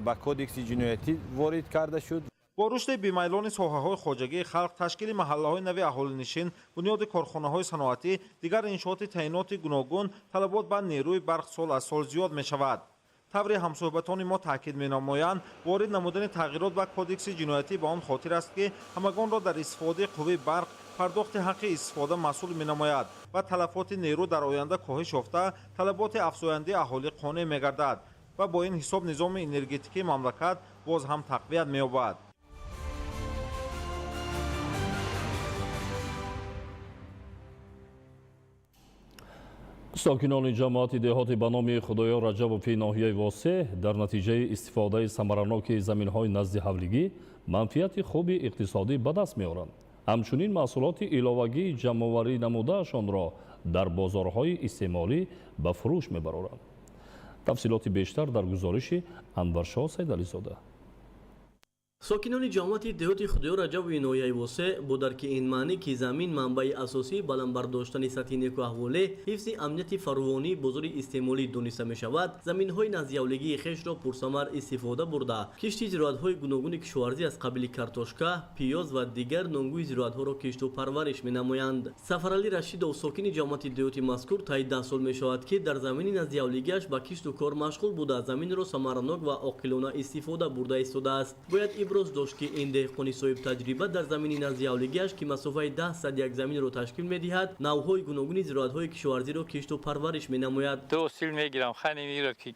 ба Кодекси ҷиноятӣ ворид карда шуд. Бо рушди бемайлони соҳаҳои хоҷагии халқ, ташкили маҳаллаҳои нави аҳолинишин, бунёди корхонаҳои саноатӣ, дигар иншооти таъиноти гуногун, талабот ба нерӯи барқ сол аз сол зиёд мешавад. Тавре ҳамсӯҳбатони мо таъкид менамоянд, ворид намудани тағйирот ба Кодекси ҷиноятӣ ба он хотир аст, ки ҳамагонро дар истифодаи қувваи барқ пардохти ҳаққи истифода масъул менамояд ва талафоти нерӯ дар оянда коҳиш ёфта, талаботи афзояндаи аҳолӣ қонеъ мегардад ва бо ин ҳисоб низоми энергетикии мамлакат боз ҳам тақвият меёбад. Сокинони ҷамоати деҳоти ба номи Худоёр Раҷабови ноҳияи Восеъ дар натиҷаи истифодаи самараноки заминҳои назди ҳавлигӣ манфиати хуби иқтисодӣ ба даст меоранд. Ҳамчунин маҳсулоти иловагии ҷамъоварӣ намудаашонро дар бозорҳои истеъмолӣ ба фурӯш мебароранд. Тафсилоти бештар дар гузориши Анваршоҳ Сайдализода. Сокинони ҷамоати деҳоти Худоёр Раҷабови ноҳияи Восеъ бо дарки ин маънӣ, ки замин манбаи асосии баланд бардоштани сатҳи некуаҳволӣ, ҳифзи амнияти фаровонии бозори истеъмолӣ дониста мешавад, заминҳои наздиҳавлигии хешро пурсамар истифода бурда, кишти зироатҳои гуногуни кишоварзӣ аз қабили картошка, пиёз ва дигар номгӯи зироатҳоро кишту парвариш менамоянд. Сафаралӣ Рашидов, сокини ҷамоати деҳоти мазкур, таи 10 сол мешавад, ки дар замини наздиҳавлигиаш ба кишту кор машғул буда, заминро самаранок ва оқилона истифода бурда истодааст. Бояд иброз дошт, ки ин деҳқони соҳибтаҷриба дар замини наздиҳавлигиаш, ки масофаи 10 як заминро ташкил медиҳад, навъҳои гуногуни зироатҳои кишоварзиро кишту парвариш менамояд. Ду ҳосил мегирам. Хайни ки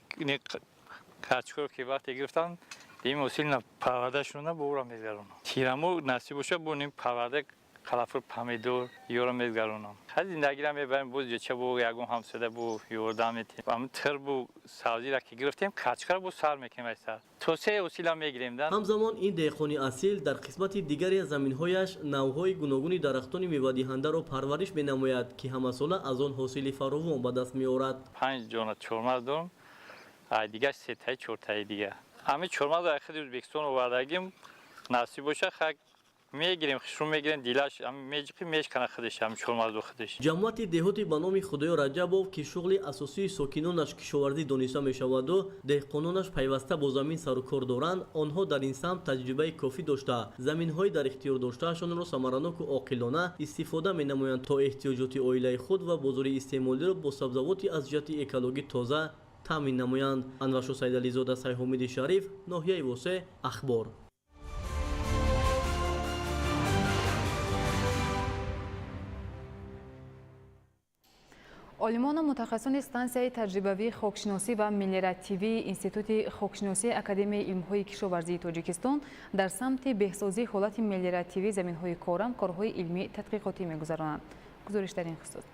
качкоро ки вақте гирифтам, ин ҳосил парварда шуна бо ӯро мегзаронам. Тирамо насиб боша, бо ним парварда калафур, помидор ёро мегзаронам. Ҳар зиндагиро мебарем, боз ҷеча бо ягон ҳамсода бо ёрдам метем. Ҳамин тирбу сабзиро ки гирифтем, качкаро бо сар мекунем, ай сар то се ҳосила мегирем. Ҳамзамон ин деҳқони асил дар қисмати дигари аз заминҳояш навъҳои гуногуни дарахтони мевадиҳандаро парвариш менамояд, ки ҳамасола аз он ҳосили фаровон ба даст меорад. Панҷ ҷона чормағз дорам, ай дигар сетаи чортаи дига. Ҳамин чормағзро аз худи Ӯзбекистон овардагим. Насиб боша, хак мегирем, хушрӯ мегирем, дилаш меҷиқи мешкана худаш, ҳамин чормағзу худаш. Ҷамоати деҳоти ба номи Худоёр Раҷабов, ки шуғли асосии сокинонаш кишоварзӣ дониста мешаваду деҳқононаш пайваста бо замин сару кор доранд, онҳо дар ин самт таҷрибаи кофӣ дошта, заминҳои дар ихтиёр доштаашонро самараноку оқилона истифода менамоянд, то эҳтиёҷоти оилаи худ ва бозори истеъмолиро бо сабзавоти аз ҷиҳати экологӣ тоза таъмин намоянд. Анваршо Сайдализода, Сайҳомиди Шариф, ноҳияи Восеъ, Ахбор. Олимону мутахассисони стансияи таҷрибавии хокшиносӣ ва мелиоративии Институти хокшиносии Академияи илмҳои кишоварзии Тоҷикистон дар самти беҳсозии ҳолати мелиоративии заминҳои корам корҳои илмӣ тадқиқотӣ мегузаронанд. Гузориш дар ин хусус.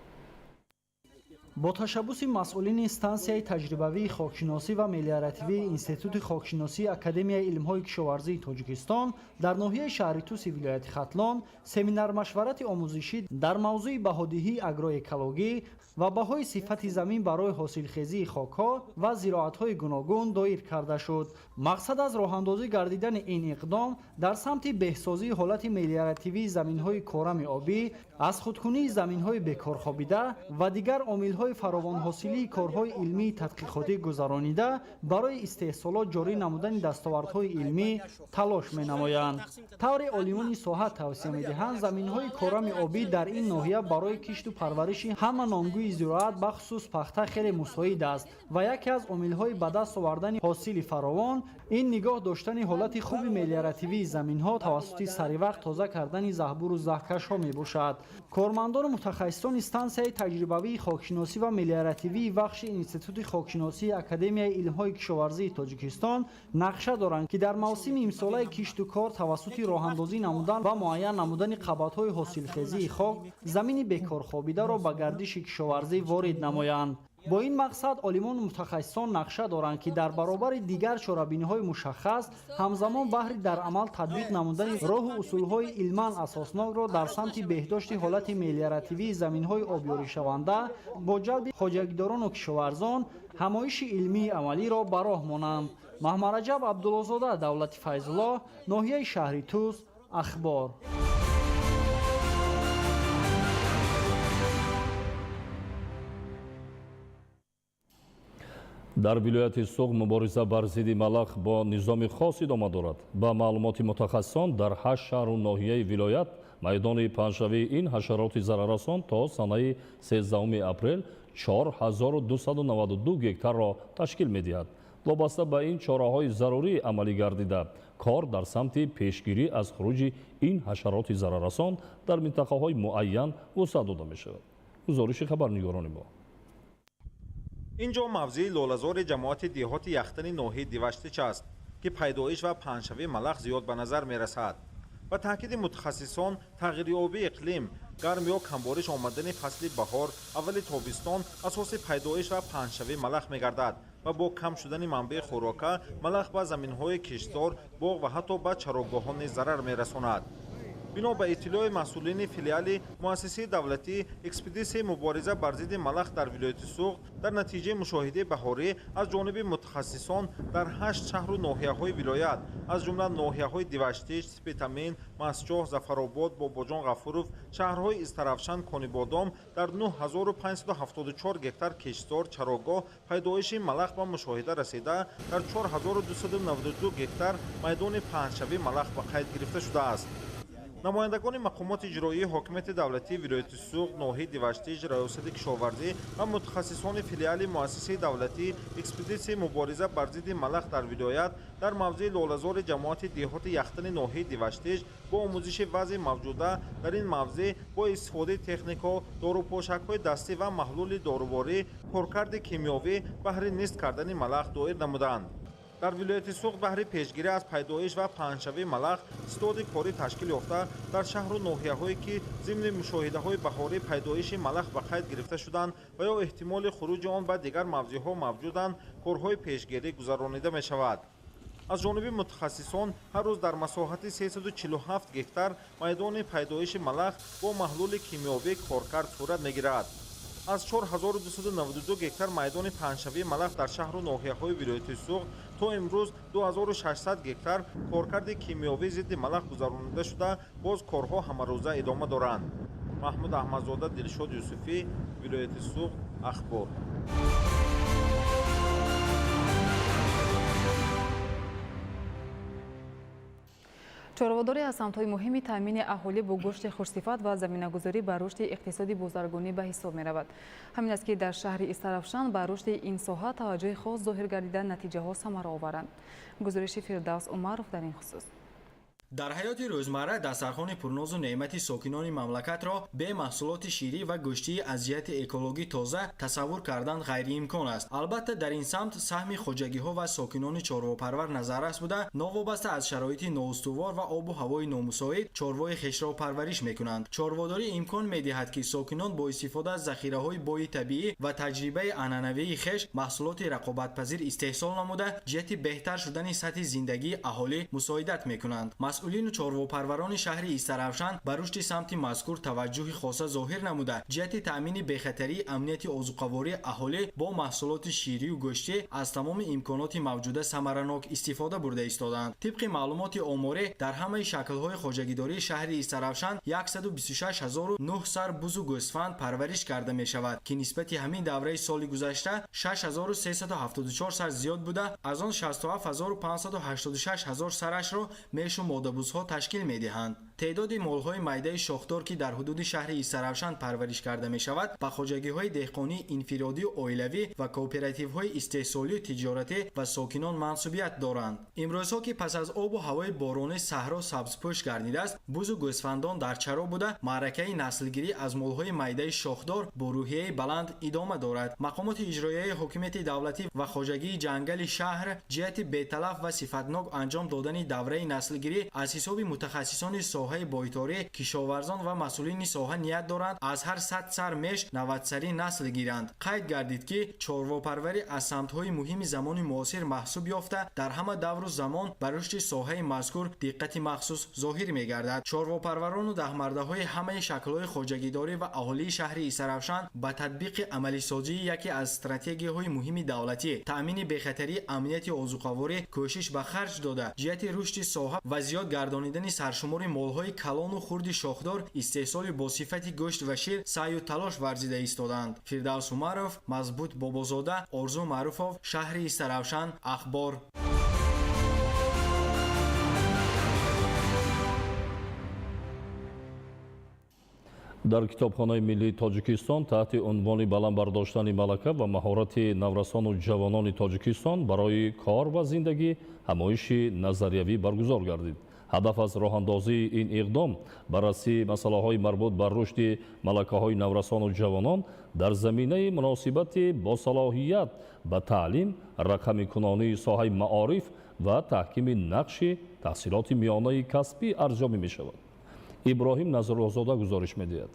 Бо ташаббуси масъулини стансияи таҷрибавии хокшиносӣ ва мелиоративии Институти хокшиносии Академияи илмҳои кишоварзии Тоҷикистон дар ноҳияи шаҳри Туси вилояти Хатлон семинар-машварати омӯзишӣ дар мавзӯи баҳодиҳии агроэкологӣ ва баҳои сифати замин барои ҳосилхезии хокҳо ва зироатҳои гуногун доир карда шуд. Мақсад аз роҳандозӣ гардидани ин иқдом дар самти беҳсозии ҳолати мелиоративии заминҳои корами обӣ, аз худкунии заминҳои бекорхобида ва дигар омилҳои фаровонҳосилии корҳои илмии тадқиқотӣ гузаронида, барои истеҳсолот ҷорӣ намудани дастовардҳои илмӣ талош менамоянд. Тавре олимони соҳа тавсия медиҳанд, заминҳои корами обӣ дар ин ноҳия барои кишту парвариши ҳама номгӯи зироат, бахусус пахта, хеле мусоид аст ва яке аз омилҳои ба даст овардани ҳосили фаровон ин нигоҳ доштани ҳолати хуби мелиоративии заминҳо тавассути саривақт тоза кардани заҳбуру заҳкашҳо мебошад. Кормандону мутахассисони стансияи таҷрибавии хокшиносӣ ва мелиоративии Вахши Институти хокшиносии Академияи илмҳои кишоварзии Тоҷикистон нақша доранд, ки дар мавсими имсолаи кишту кор тавассути роҳандозӣ намудан ва муайян намудани қабатҳои ҳосилхезии хок замини бекорхобидаро ба гардиши кишоварзӣ ворид намоянд. Бо ин мақсад олимону мутахассисон нақша доранд, ки дар баробари дигар чорабиниҳои мушаххас ҳамзамон баҳри дар амал татбиқ намудани роҳу усулҳои илман асоснокро дар самти беҳдошти ҳолати мелиоративии заминҳои обёришаванда бо ҷалби хоҷагидорону кишоварзон ҳамоиши илмии амалиро ба роҳ монанд. Маҳмараҷаб Абдуллозода, Давлати Файзуллоҳ, ноҳияи шаҳри Тус, Ахбор. Дар вилояти Суғд мубориза бар зидди малах бо низоми хос идома дорад. Ба маълумоти мутахассисон, дар 8 шаҳру ноҳияи вилоят майдони паҳншавии ин ҳашароти зараррасон то санаи 13 апрел 4292 гектарро ташкил медиҳад. Вобаста ба ин чораҳои зарурӣ амалӣ гардида, кор дар самти пешгирӣ аз хуруҷи ин ҳашароти зараррасон дар минтақаҳои муайян вусъат дода мешавад. Гузориши хабарнигорони мо. Инҷо мавзеи лолазори ҷамоати деҳоти Яхтани ноҳияи Диваштич аст, ки пайдоиш ва паҳншавии малах зиёд ба назар мерасад. Ба таъкиди мутахассисон, тағйирёбии иқлим, гарм ё камбориш омадани фасли баҳор, аввали тобистон асоси пайдоиш ва паҳншавии малах мегардад ва бо кам шудани манбаи хӯрока малах ба заминҳои киштзор, боғ ва ҳатто ба чарогоҳон низ зарар мерасонад. Бино ба иттилои масъулини филиали муассисаи давлатӣ экспедитсияи мубориза бар зидди малах дар вилояти Суғд дар натиҷаи мушоҳидаи баҳорӣ аз ҷониби мутахассисон дар 8 шаҳру ноҳияҳои вилоят, аз ҷумла ноҳияҳои Диваштич, Спитамен, Мастчоҳ, Зафаробод, Бобоҷон Ғафуров, шаҳрҳои Истаравшан, Конибодом дар 9574 гектар киштзор, чарогоҳ пайдоиши малах ба мушоҳида расида, дар 4292 гектар майдони паҳншавии малах ба қайд гирифта шудааст. Намояндагони мақомоти иҷроии ҳокимияти давлатии вилояти Суғд, ноҳияи Диваштич, раёсати кишоварзӣ ва мутахассисони филиали муассисаи давлатӣ экспедитсияи мубориза бар зидди малах дар вилоят дар мавзеи лолазори ҷамоати деҳоти Яхтани ноҳияи Диваштич бо омӯзиши вазъи мавҷуда дар ин мавзеъ бо истифодаи техникаҳо, дорупошакҳои дастӣ ва маҳлули доруворӣ, коркарди кимиёвӣ баҳри нест кардани малах доир намуданд. Дар вилояти Суғд баҳри пешгирӣ аз пайдоиш ва паҳншавии малах ситоди корӣ ташкил ёфта, дар шаҳру ноҳияҳое ки зимни мушоҳидаҳои баҳорӣ пайдоиши малах ба қайд гирифта шуданд ва ё эҳтимоли хуруҷи он ба дигар мавзеъҳо мавҷуданд, корҳои пешгирӣ гузаронида мешавад. Аз ҷониби мутахассисон ҳар рӯз дар масоҳати 347 гектар майдони пайдоиши малах бо маҳлули кимиёвӣ коркард сурат мегирад. Аз 4292 гектар майдони паҳншавии малах дар шаҳру ноҳияҳои вилояти Суғд то имрӯз 2600 гектар коркарди кимиёвӣ зидди малах гузаронида шуда, боз корҳо ҳамарӯза идома доранд. Маҳмуд Аҳмадзода, Дилшод Юсуфӣ, вилояти Суғд, Ахбор. Чорводорӣ аз самтҳои муҳими таъмини аҳолӣ бо гӯшти хушсифат ва заминагузорӣ ба рушди иқтисоди бозаргонӣ ба ҳисоб меравад. Ҳамин аст, ки дар шаҳри Истаравшан ба рушди ин соҳа таваҷҷӯҳи хос зоҳир гардида, натиҷаҳо самараоваранд. Гузориши Фирдавс Умаров дар ин хусус. Дар ҳаёти рӯзмарра дастархони пурнозу неъмати сокинони мамлакатро бе маҳсулоти ширӣ ва гӯштии аз ҷиҳати экологӣ тоза тасаввур кардан ғайриимкон аст. Албатта, дар ин самт саҳми хоҷагиҳо ва сокинони чорвопарвар назаррас буда, новобаста аз шароити ноустувор ва обу ҳавои номусоид чорвои хешро парвариш мекунанд. Чорводорӣ имкон медиҳад, ки сокинон бо истифода аз захираҳои бои табиӣ ва таҷрибаи анъанавии хеш маҳсулоти рақобатпазир истеҳсол намуда, ҷиҳати беҳтар шудани сатҳи зиндагии аҳолӣ мусоидат мекунанд. Масъулину чорвопарварони шаҳри Истаравшан ба рушди самти мазкур таваҷҷӯҳи хоса зоҳир намуда, ҷиҳати таъмини бехатарии амнияти озуқавории аҳолӣ бо маҳсулоти ширию гӯштӣ аз тамоми имконоти мавҷуда самаранок истифода бурда истодаанд. Тибқи маълумоти оморӣ, дар ҳамаи шаклҳои хоҷагидории шаҳри Истаравшан 126 009 сар бузу гӯсфанд парвариш карда мешавад, ки нисбати ҳамин давраи соли гузашта 6374 сар зиёд буда, аз он 67586 ҳазор сарашро мешу мода додабузҳо ташкил медиҳанд. Теъдоди молҳои майдаи шохдор, ки дар ҳудуди шаҳри Истаравшан парвариш карда мешавад, ба хоҷагиҳои деҳқонии инфиродию оилавӣ ва кооперативҳои истеҳсолию тиҷоратӣ ва сокинон мансубият доранд. Имрӯзҳо, ки пас аз обу ҳавои боронӣ саҳро сабзпӯш гардидааст, бузу гӯсфандон дар чаро буда, маъракаи наслгирӣ аз молҳои майдаи шохдор бо рӯҳияи баланд идома дорад. Мақомоти иҷроияи ҳокимияти давлатӣ ва хоҷагии ҷангали шаҳр ҷиҳати беталаф ва сифатнок анҷом додани давраи наслгирӣ аз ҳисоби мутахассисони соҳаи бойторӣ, кишоварзон ва масъулини соҳа ният доранд аз ҳар 100 сар меш 90 сари насл гиранд. Қайд гардид, ки чорвопарварӣ аз самтҳои муҳими замони муосир маҳсуб ёфта, дар ҳама давру замон ба рушди соҳаи мазкур диққати махсус зоҳир мегардад. Чорвопарварону даҳмардаҳои ҳамаи шаклҳои хоҷагидорӣ ва аҳолии шаҳри Истаравшан ба татбиқи амалисозии яке аз стратегияҳои муҳими давлатӣ, таъмини бехатарии амнияти озуқаворӣ кӯшиш ба харҷ дода, ҷиҳати рушди соҳа ва зиёд гардонидани саршумори молҳои калону хурди шохдор, истеҳсоли бо сифати гӯшт ва шир саъю талош варзида истоданд. Фирдавс Умаров, Мазбут Бобозода, Орзу Маъруфов, шаҳри Истаравшан, Ахбор. Дар Китобхонаи миллии Тоҷикистон таҳти унвони баланд бардоштани малака ва маҳорати наврасону ҷавонони Тоҷикистон барои кор ва зиндагӣ ҳамоиши назариявӣ баргузор гардид. Ҳадаф аз роҳандозии ин иқдом баррасии масъалаҳои марбут ба рушди малакаҳои наврасону ҷавонон дар заминаи муносибати босалоҳият ба таълим, рақамикунонии соҳаи маориф ва таҳкими нақши таҳсилоти миёнаи касбӣ арзёбӣ мешавад. Иброҳим Назруллозода гузориш медиҳад.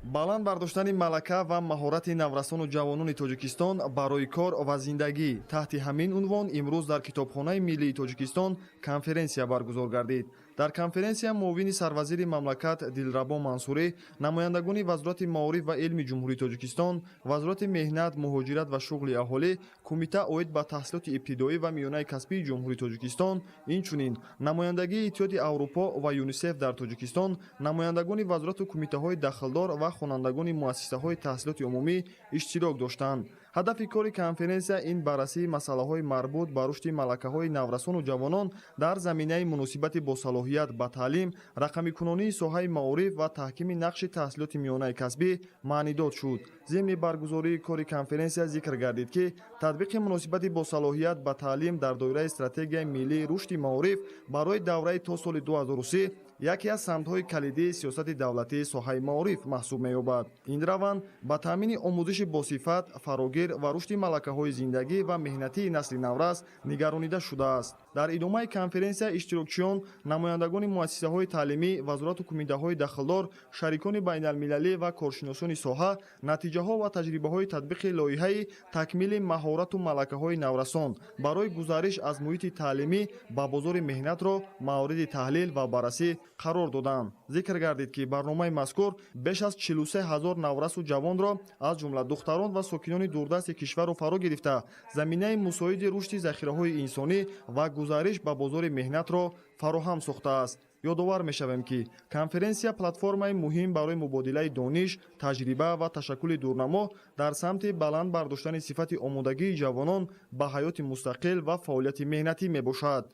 Баланд бардоштани малака ва маҳорати наврасону ҷавонони Тоҷикистон барои кор ва зиндагӣ таҳти ҳамин унвон имрӯз дар Китобхонаи миллии Тоҷикистон конференсия баргузор гардид. Дар конференсия муовини сарвазири мамлакат Дилрабо Мансурӣ, намояндагони Вазорати маориф ва илми Ҷумҳурии Тоҷикистон, Вазорати меҳнат, муҳоҷират ва шуғли аҳолӣ, Кумита оид ба таҳсилоти ибтидоӣ ва миёнаи касбии Ҷумҳурии Тоҷикистон, инчунин намояндагии Иттиҳоди Аврупо ва ЮНИСЕФ дар Тоҷикистон, намояндагони вазорату кумитаҳои дахлдор ва хонандагони муассисаҳои таҳсилоти умумӣ иштирок доштанд. Ҳадафи кори конференсия ин баррасии масъалаҳои марбут ба рушди малакаҳои наврасону ҷавонон дар заминаи муносибати босалоҳият ба таълим, рақамикунонии соҳаи маориф ва таҳкими нақши таҳсилоти миёнаи касбӣ маънидод шуд. Зимни баргузории кори конференсия зикр гардид, ки татбиқи муносибати босалоҳият ба таълим дар доираи стратегияи миллии рушди маориф барои давраи то соли 2030 яке аз самтҳои калидии сиёсати давлатии соҳаи маориф маҳсуб меёбад. Ин раванд ба таъмини омӯзиши босифат, фарогир ва рушди малакаҳои зиндагӣ ва меҳнатии насли наврас нигаронида шудааст. Дар идомаи конференсия иштирокчиён, намояндагони муассисаҳои таълимӣ, вазорату кумитаҳои дахлдор, шарикони байналмилалӣ ва коршиносони соҳа натиҷаҳо ва таҷрибаҳои татбиқи лоиҳаи такмили маҳорату малакаҳои наврасон барои гузариш аз муҳити таълимӣ ба бозори меҳнатро мавриди таҳлил ва баррасӣ қарор доданд. Зикр гардид, ки барномаи мазкур беш аз 43 ҳазор наврасу ҷавонро, аз ҷумла духтарон ва сокинони дурдасти кишварро фаро гирифта, заминаи мусоиди рушди захираҳои инсонӣ ва гузариш ба бозори меҳнатро фароҳам сохтааст. Ёдовар мешавем, ки конференсия платформаи муҳим барои мубодилаи дониш, таҷриба ва ташаккули дурнамо дар самти баланд бардоштани сифати омодагии ҷавонон ба ҳаёти мустақил ва фаъолияти меҳнатӣ мебошад.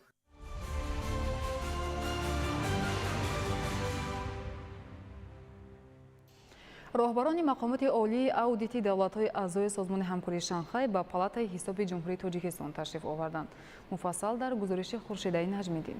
Роҳбарони мақомоти олии аудити давлатҳои аъзои Созмони ҳамкории Шанхай ба Палатаи ҳисоби Ҷумҳурии Тоҷикистон ташриф оварданд. Муфассал дар гузориши Хуршидаи Наҷмиддин.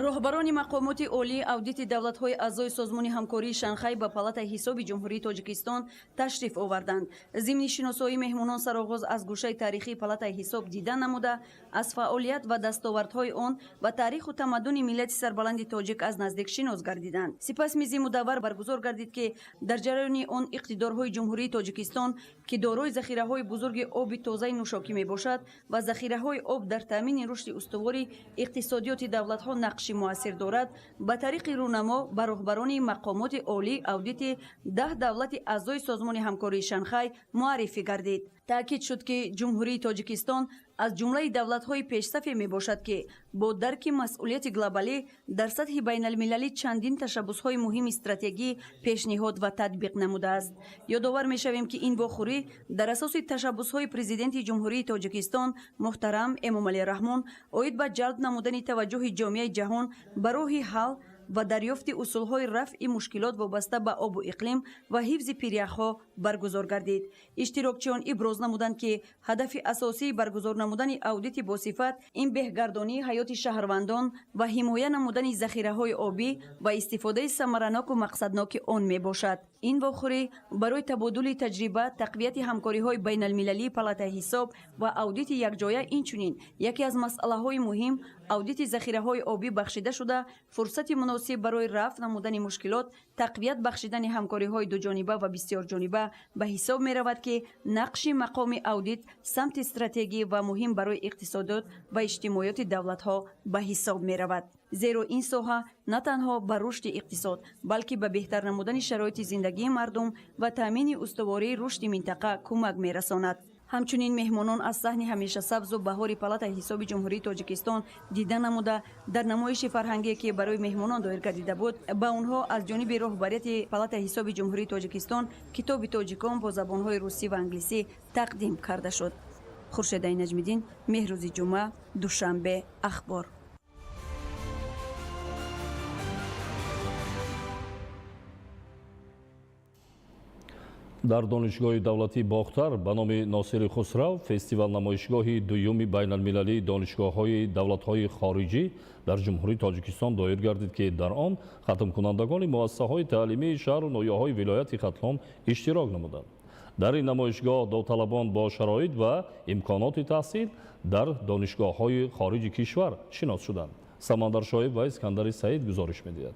Роҳбарони мақомоти олии аудити давлатҳои аъзои Созмони ҳамкории Шанхай ба Палатаи ҳисоби Ҷумҳурии Тоҷикистон ташриф оварданд. Зимни шиносоии меҳмонон сароғоз аз гӯшаи таърихии Палатаи ҳисоб дида намуда, аз фаъолият ва дастовардҳои он ва таъриху тамаддуни миллати сарбаланди тоҷик аз наздик шинос гардиданд. Сипас мизи мудаввар баргузор гардид, ки дар ҷараёни он иқтидорҳои Ҷумҳурии Тоҷикистон, ки дорои захираҳои бузурги оби тозаи нӯшокӣ мебошад ва захираҳои об дар таъмини рушди устувори иқтисодиёти давлатҳо нақши муассир дорад, ба тариқи рӯнамо ба роҳбарони мақомоти олии аудити 10 давлати аъзои Созмони ҳамкории Шанхай муаррифӣ гардид. Таъкид шуд, ки Ҷумҳурии Тоҷикистон аз ҷумлаи давлатҳои пешсафе мебошад, ки бо дарки масъулияти глобалӣ дар сатҳи байналмилалӣ чандин ташаббусҳои муҳими стратегӣ пешниҳод ва татбиқ намудааст. Ёдовар мешавем, ки ин вохӯрӣ дар асоси ташаббусҳои Президенти Ҷумҳурии Тоҷикистон муҳтарам Эмомалӣ Раҳмон оид ба ҷалб намудани таваҷҷӯҳи ҷомеаи ҷаҳон ба роҳи ҳал ва дарёфти усулҳои рафъи мушкилот вобаста ба обу иқлим ва ҳифзи пиряхҳо баргузор гардид. Иштирокчиён иброз намуданд, ки ҳадафи асосии баргузор намудани аудити босифат ин беҳгардонии ҳаёти шаҳрвандон ва ҳимоя намудани захираҳои обӣ ва истифодаи самараноку мақсадноки он мебошад. Ин вохӯрӣ барои табодули таҷриба, тақвияти ҳамкориҳои байналмилалии палатаи ҳисоб ва аудити якҷоя, инчунин яке аз масъалаҳои муҳим аудити захираҳои обӣ бахшида шуда, фурсати муносиб барои рафъ намудани мушкилот, тақвият бахшидани ҳамкориҳои дуҷониба ва бисёрҷониба ба ҳисоб меравад, ки нақши мақоми аудит самти стратегӣ ва муҳим барои иқтисодиёт ва иҷтимоиёти давлатҳо ба ҳисоб меравад. Зеро ин соҳа на танҳо ба рушди иқтисод, балки ба беҳтар намудани шароити зиндагии мардум ва таъмини устувории рушди минтақа кӯмак мерасонад. Ҳамчунин меҳмонон аз саҳни ҳамешасабзу баҳори палатаи ҳисоби Ҷумҳурии Тоҷикистон дида намуда, дар намоиши фарҳангие, ки барои меҳмонон доир гардида буд, ба онҳо аз ҷониби роҳбарияти палатаи ҳисоби Ҷумҳурии Тоҷикистон китоби тоҷикон бо забонҳои русӣ ва англисӣ тақдим карда шуд. Хуршедаи Наҷмиддин, Меҳрӯзи Ҷумъа, Душанбе, Ахбор. Дар Донишгоҳи давлатии Бохтар ба номи Носири Хусрав фестивал намоишгоҳи дуюми байналмилалии донишгоҳҳои давлатҳои хориҷӣ дар Ҷумҳурии Тоҷикистон доир гардид, ки дар он хатмкунандагони муассисаҳои таълимии шаҳру ноҳияҳои вилояти Хатлон иштирок намуданд. Дар ин намоишгоҳ довталабон бо шароит ва имконоти таҳсил дар донишгоҳҳои хориҷи кишвар шинос шуданд. Самандар Шоиб ва Искандари Саид гузориш медиҳад.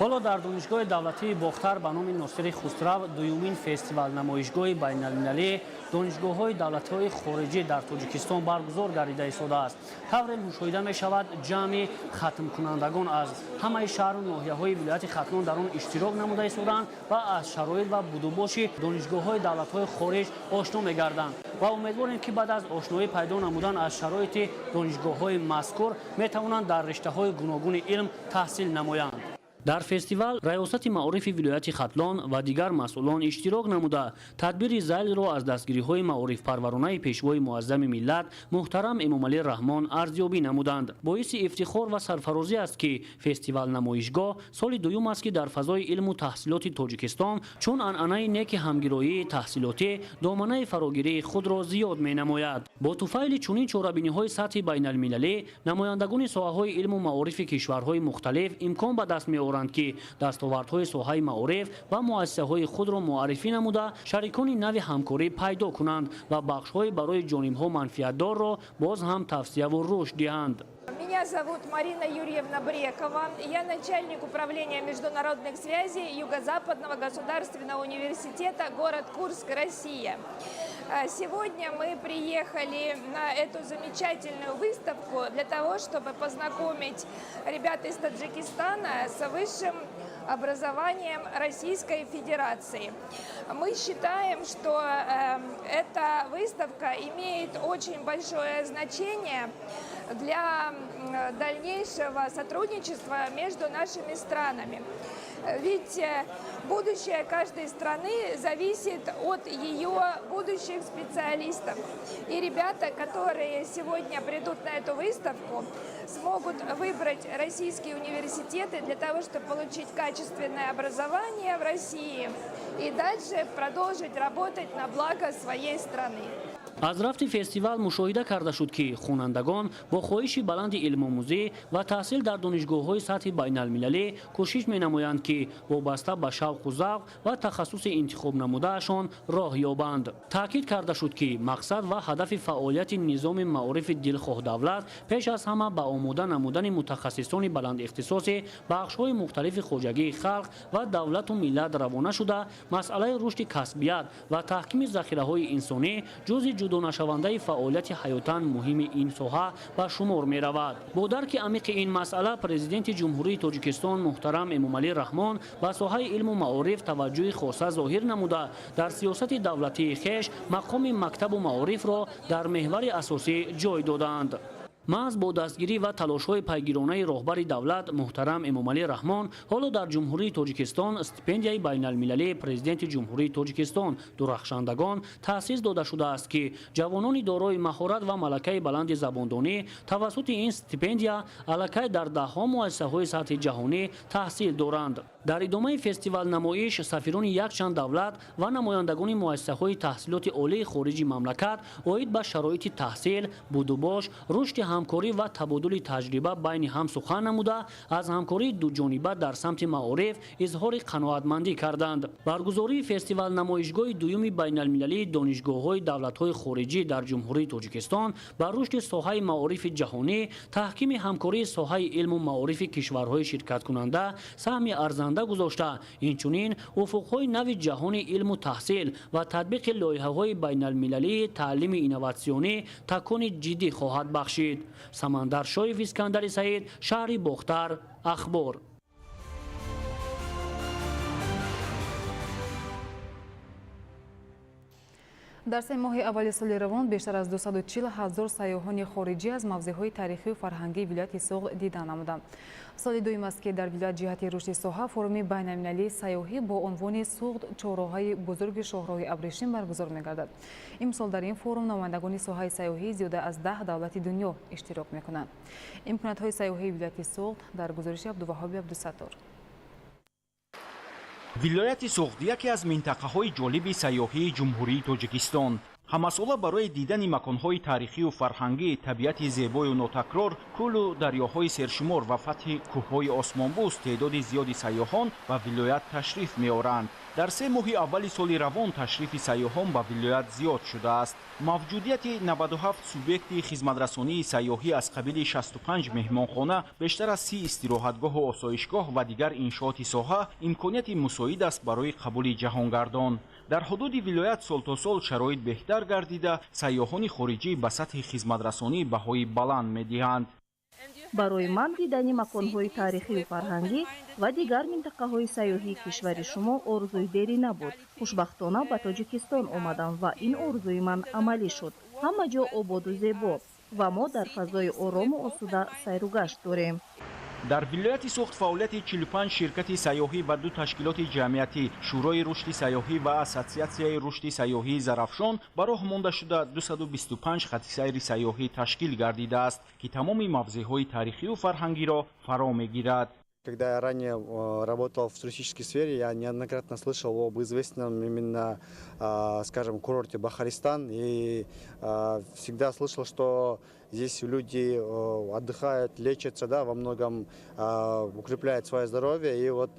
Ҳоло дар Донишгоҳи давлатии Бохтар ба номи Носири Хусрав дуюмин фестивал намоишгоҳи байналмилалии донишгоҳҳои давлатҳои хориҷӣ дар Тоҷикистон баргузор гардида истодааст. Тавре мушоҳида мешавад, ҷамъи хатмкунандагон аз ҳамаи шаҳру ноҳияҳои вилояти Хатлон дар он иштирок намуда истодаанд ва аз шароит ва будубоши донишгоҳҳои давлатҳои хориҷ ошно мегарданд. Ва умедворем, ки баъд аз ошноӣ пайдо намудан аз шароити донишгоҳҳои мазкур метавонанд дар риштаҳои гуногуни илм таҳсил намоянд. Дар фестивал раёсати маорифи вилояти Хатлон ва дигар масъулон иштирок намуда, тадбири зайлро аз дастгириҳои маорифпарваронаи пешвои муаззами миллат муҳтарам Эмомалӣ Раҳмон арзёбӣ намуданд. Боиси ифтихор ва сарфарозӣ аст, ки фестивал намоишгоҳ соли дуюм аст, ки дар фазои илму таҳсилоти Тоҷикистон чун анъанаи неки ҳамгироии таҳсилотӣ доманаи фарогирии худро зиёд менамояд. Бо туфайли чунин чорабиниҳои сатҳи байналмилалӣ намояндагони соҳаҳои илму маорифи кишварҳои мухталиф имкон ба даст меоранд, ки дастовардҳои соҳаи маориф ва муассисаҳои худро муаррифӣ намуда, шарикони нави ҳамкорӣ пайдо кунанд ва бахшҳои барои ҷонибҳо манфиатдорро боз ҳам тавсияву рушд диҳанд. Меня зовут Марина Юрьевна Брекова. Я начальник управления международных связей Юго-Западного государственного университета, город Курск, Россия. Сегодня мы приехали на эту замечательную выставку для того, чтобы познакомить ребят из Таджикистана с высшим образованием Российской Федерации. Мы считаем, что эта выставка имеет очень большое значение для дальнейшего сотрудничества между нашими странами. Ведь будущее каждой страны зависит от ее будущих специалистов. И ребята, которые сегодня придут на эту выставку, смогут выбрать российские университеты для того, чтобы получить качественное образование в России и дальше продолжить работать на благо своей страны. Аз рафти фестивал мушоҳида карда шуд, ки хонандагон бо хоҳиши баланди илмомӯзӣ ва таҳсил дар донишгоҳҳои сатҳи байналмилалӣ кӯшиш менамоянд, ки вобаста ба шавқу завқ ва тахассуси интихобнамудаашон роҳ ёбанд. Таъкид карда шуд, ки мақсад ва ҳадафи фаъолияти низоми маорифи дилхоҳ давлат пеш аз ҳама ба омода намудани мутахассисони баландихтисоси бахшҳои мухталифи хоҷагии халқ ва давлату миллат равона шуда, масъалаи рушди касбият ва таҳкими захираҳои инсонӣ ҷузъи ҷудонашавандаи фаъолияти ҳаётан муҳими ин соҳа ба шумор меравад. Бо дарки амиқи ин масъала Президенти Ҷумҳурии Тоҷикистон муҳтарам Эмомалӣ Раҳмон ба соҳаи илму маориф таваҷҷӯҳи хоса зоҳир намуда, дар сиёсати давлатии хеш мақоми мактабу маорифро дар меҳвари асосӣ ҷой додаанд. Маҳз бо дастгирӣ ва талошҳои пайгиронаи роҳбари давлат муҳтарам Эмомалӣ Раҳмон ҳоло дар Ҷумҳурии Тоҷикистон стипендияи байналмилалии Президенти Ҷумҳурии Тоҷикистон дурахшандагон таъсис дода шудааст, ки ҷавонони дорои маҳорат ва малакаи баланди забондонӣ тавассути ин стипендия аллакай дар даҳҳо муассисаҳои сатҳи ҷаҳонӣ таҳсил доранд. Дар идомаи фестивал-намоиш сафирони якчанд давлат ва намояндагони муассисаҳои таҳсилоти олии хориҷи мамлакат оид ба шароити таҳсил, будубош, рушди ҳамкорӣ ва табодули таҷриба байни ҳам сухан намуда, аз ҳамкории дуҷониба дар самти маориф изҳори қаноатмандӣ карданд. Баргузории фестивал-намоишгоҳи дуюми байналмилалии донишгоҳҳои давлатҳои хориҷӣ дар Ҷумҳурии Тоҷикистон ба рушди соҳаи маорифи ҷаҳонӣ, таҳкими ҳамкории соҳаи илму маорифи кишварҳои ширкаткунанда саҳми арзанда гузошта, инчунин уфуқҳои нави ҷаҳони илму таҳсил ва татбиқи лоиҳаҳои байналмилалии таълими инноватсионӣ такони ҷиддӣ хоҳад бахшид. Самандар Шоев, Искандари Саид, шаҳри Бохтар, Ахбор. Дар се моҳи аввали соли равон бештар аз 240 ҳазор сайёҳони хориҷӣ аз мавзеъҳои таърихию фарҳангии вилояти Суғд дида намуданд. Соли дуюм аст, ки дар вилоят ҷиҳати рушди соҳа форуми байналмилалии сайёҳӣ бо унвони Суғд чорроҳаи бузурги шоҳроҳи абрешим баргузор мегардад. Имсол дар ин форум намояндагони соҳаи сайёҳӣ зиёда аз 10 давлати дунё иштирок мекунанд. Имкониятҳои сайёҳии вилояти Суғд дар гузориши Абдуваҳоби Абдусаттор. Вилояти Суғд яке аз минтақаҳои ҷолиби сайёҳии Ҷумҳурии Тоҷикистон. Ҳамасола барои дидани маконҳои таърихию фарҳангӣ, табиати зебою нотакрор, кӯлу дарёҳои сершумор ва фатҳи кӯҳҳои осмонбӯс теъдоди зиёди сайёҳон ба вилоят ташриф меоранд. Дар се моҳи аввали соли равон ташрифи сайёҳон ба вилоят зиёд шудааст. Мавҷудияти 97 субъекти хизматрасонии сайёҳӣ аз қабили 65 меҳмонхона, бештар аз 30 истироҳатгоҳу осоишгоҳ ва дигар иншооти соҳа имконияти мусоид аст барои қабули ҷаҳонгардон. Дар ҳудуди вилоят сол то сол шароит беҳтар гардида, сайёҳони хориҷӣ ба сатҳи хизматрасонӣ баҳои баланд медиҳанд. Барои ман дидани маконҳои таърихию фарҳангӣ ва дигар минтақаҳои сайёҳии кишвари шумо орзуи дерӣ набуд. Хушбахтона ба Тоҷикистон омадам ва ин орзуи ман амалӣ шуд. Ҳама ҷо ободу зебо ва мо дар фазои орому осуда сайру гашт дорем. Дар вилояти Суғд фаъолияти 45 ширкати сайёҳӣ ва ду ташкилоти ҷамъиятӣ, Шӯрои рушди сайёҳӣ ва Ассотсиатсияи рушди сайёҳии Зарафшон ба роҳ монда шуда, 225 хати сайри сайёҳӣ ташкил гардидааст, ки тамоми мавзеъҳои таърихию фарҳангиро фаро мегирад. Когда я ранее работал в туристической сфере, я неоднократно слышал об известном именно, скажем, курорте Бахаристан. И всегда слышал, что здесь люди отдыхают, лечатся, да, во многом укрепляют свое здоровье. И вот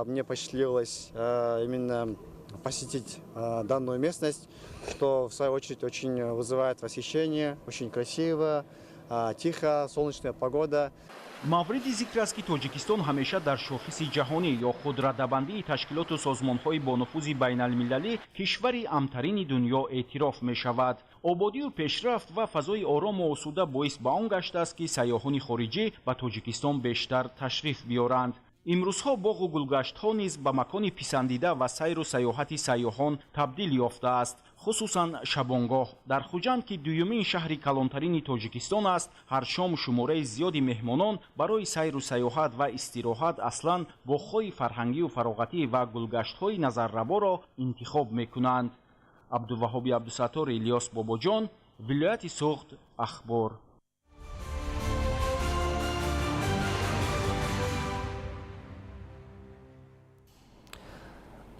мне посчастливилось именно посетить данную местность, что в свою очередь очень вызывает восхищение, очень красиво, тихо, солнечная погода. Мавриди зикр аст, ки Тоҷикистон ҳамеша дар шохиси ҷаҳонӣ ё худрадабандии ташкилоту созмонҳои бонуфузи байналмилалӣ кишвари амтарини дунё эътироф мешавад. Ободию пешрафт ва фазои орому осуда боис ба он гаштааст, ки сайёҳони хориҷӣ ба Тоҷикистон бештар ташриф биёранд. Имрӯзҳо боғу гулгаштҳо низ ба макони писандида ва сайру сайёҳати сайёҳон табдил ёфтааст. Хусусан шабонгоҳ. Дар Хуҷанд, ки дуюмин шаҳри калонтарини Тоҷикистон аст, ҳар шом шумораи зиёди меҳмонон барои сайру сайёҳат ва истироҳат аслан боғҳои фарҳангию фароғатӣ ва гулгаштҳои назарраборо интихоб мекунанд. Абдуваҳоби Абдусаттор, Илёс Бобоҷон, вилояти Суғд, Ахбор.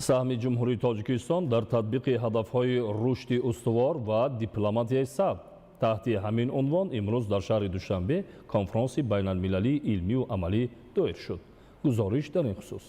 Саҳми Ҷумҳурии Тоҷикистон дар татбиқи ҳадафҳои рушди устувор ва дипломатияи сабз. Таҳти ҳамин унвон имрӯз дар шаҳри Душанбе конфронси байналмилалии илмию амалӣ доир шуд. Гузориш дар ин хусус.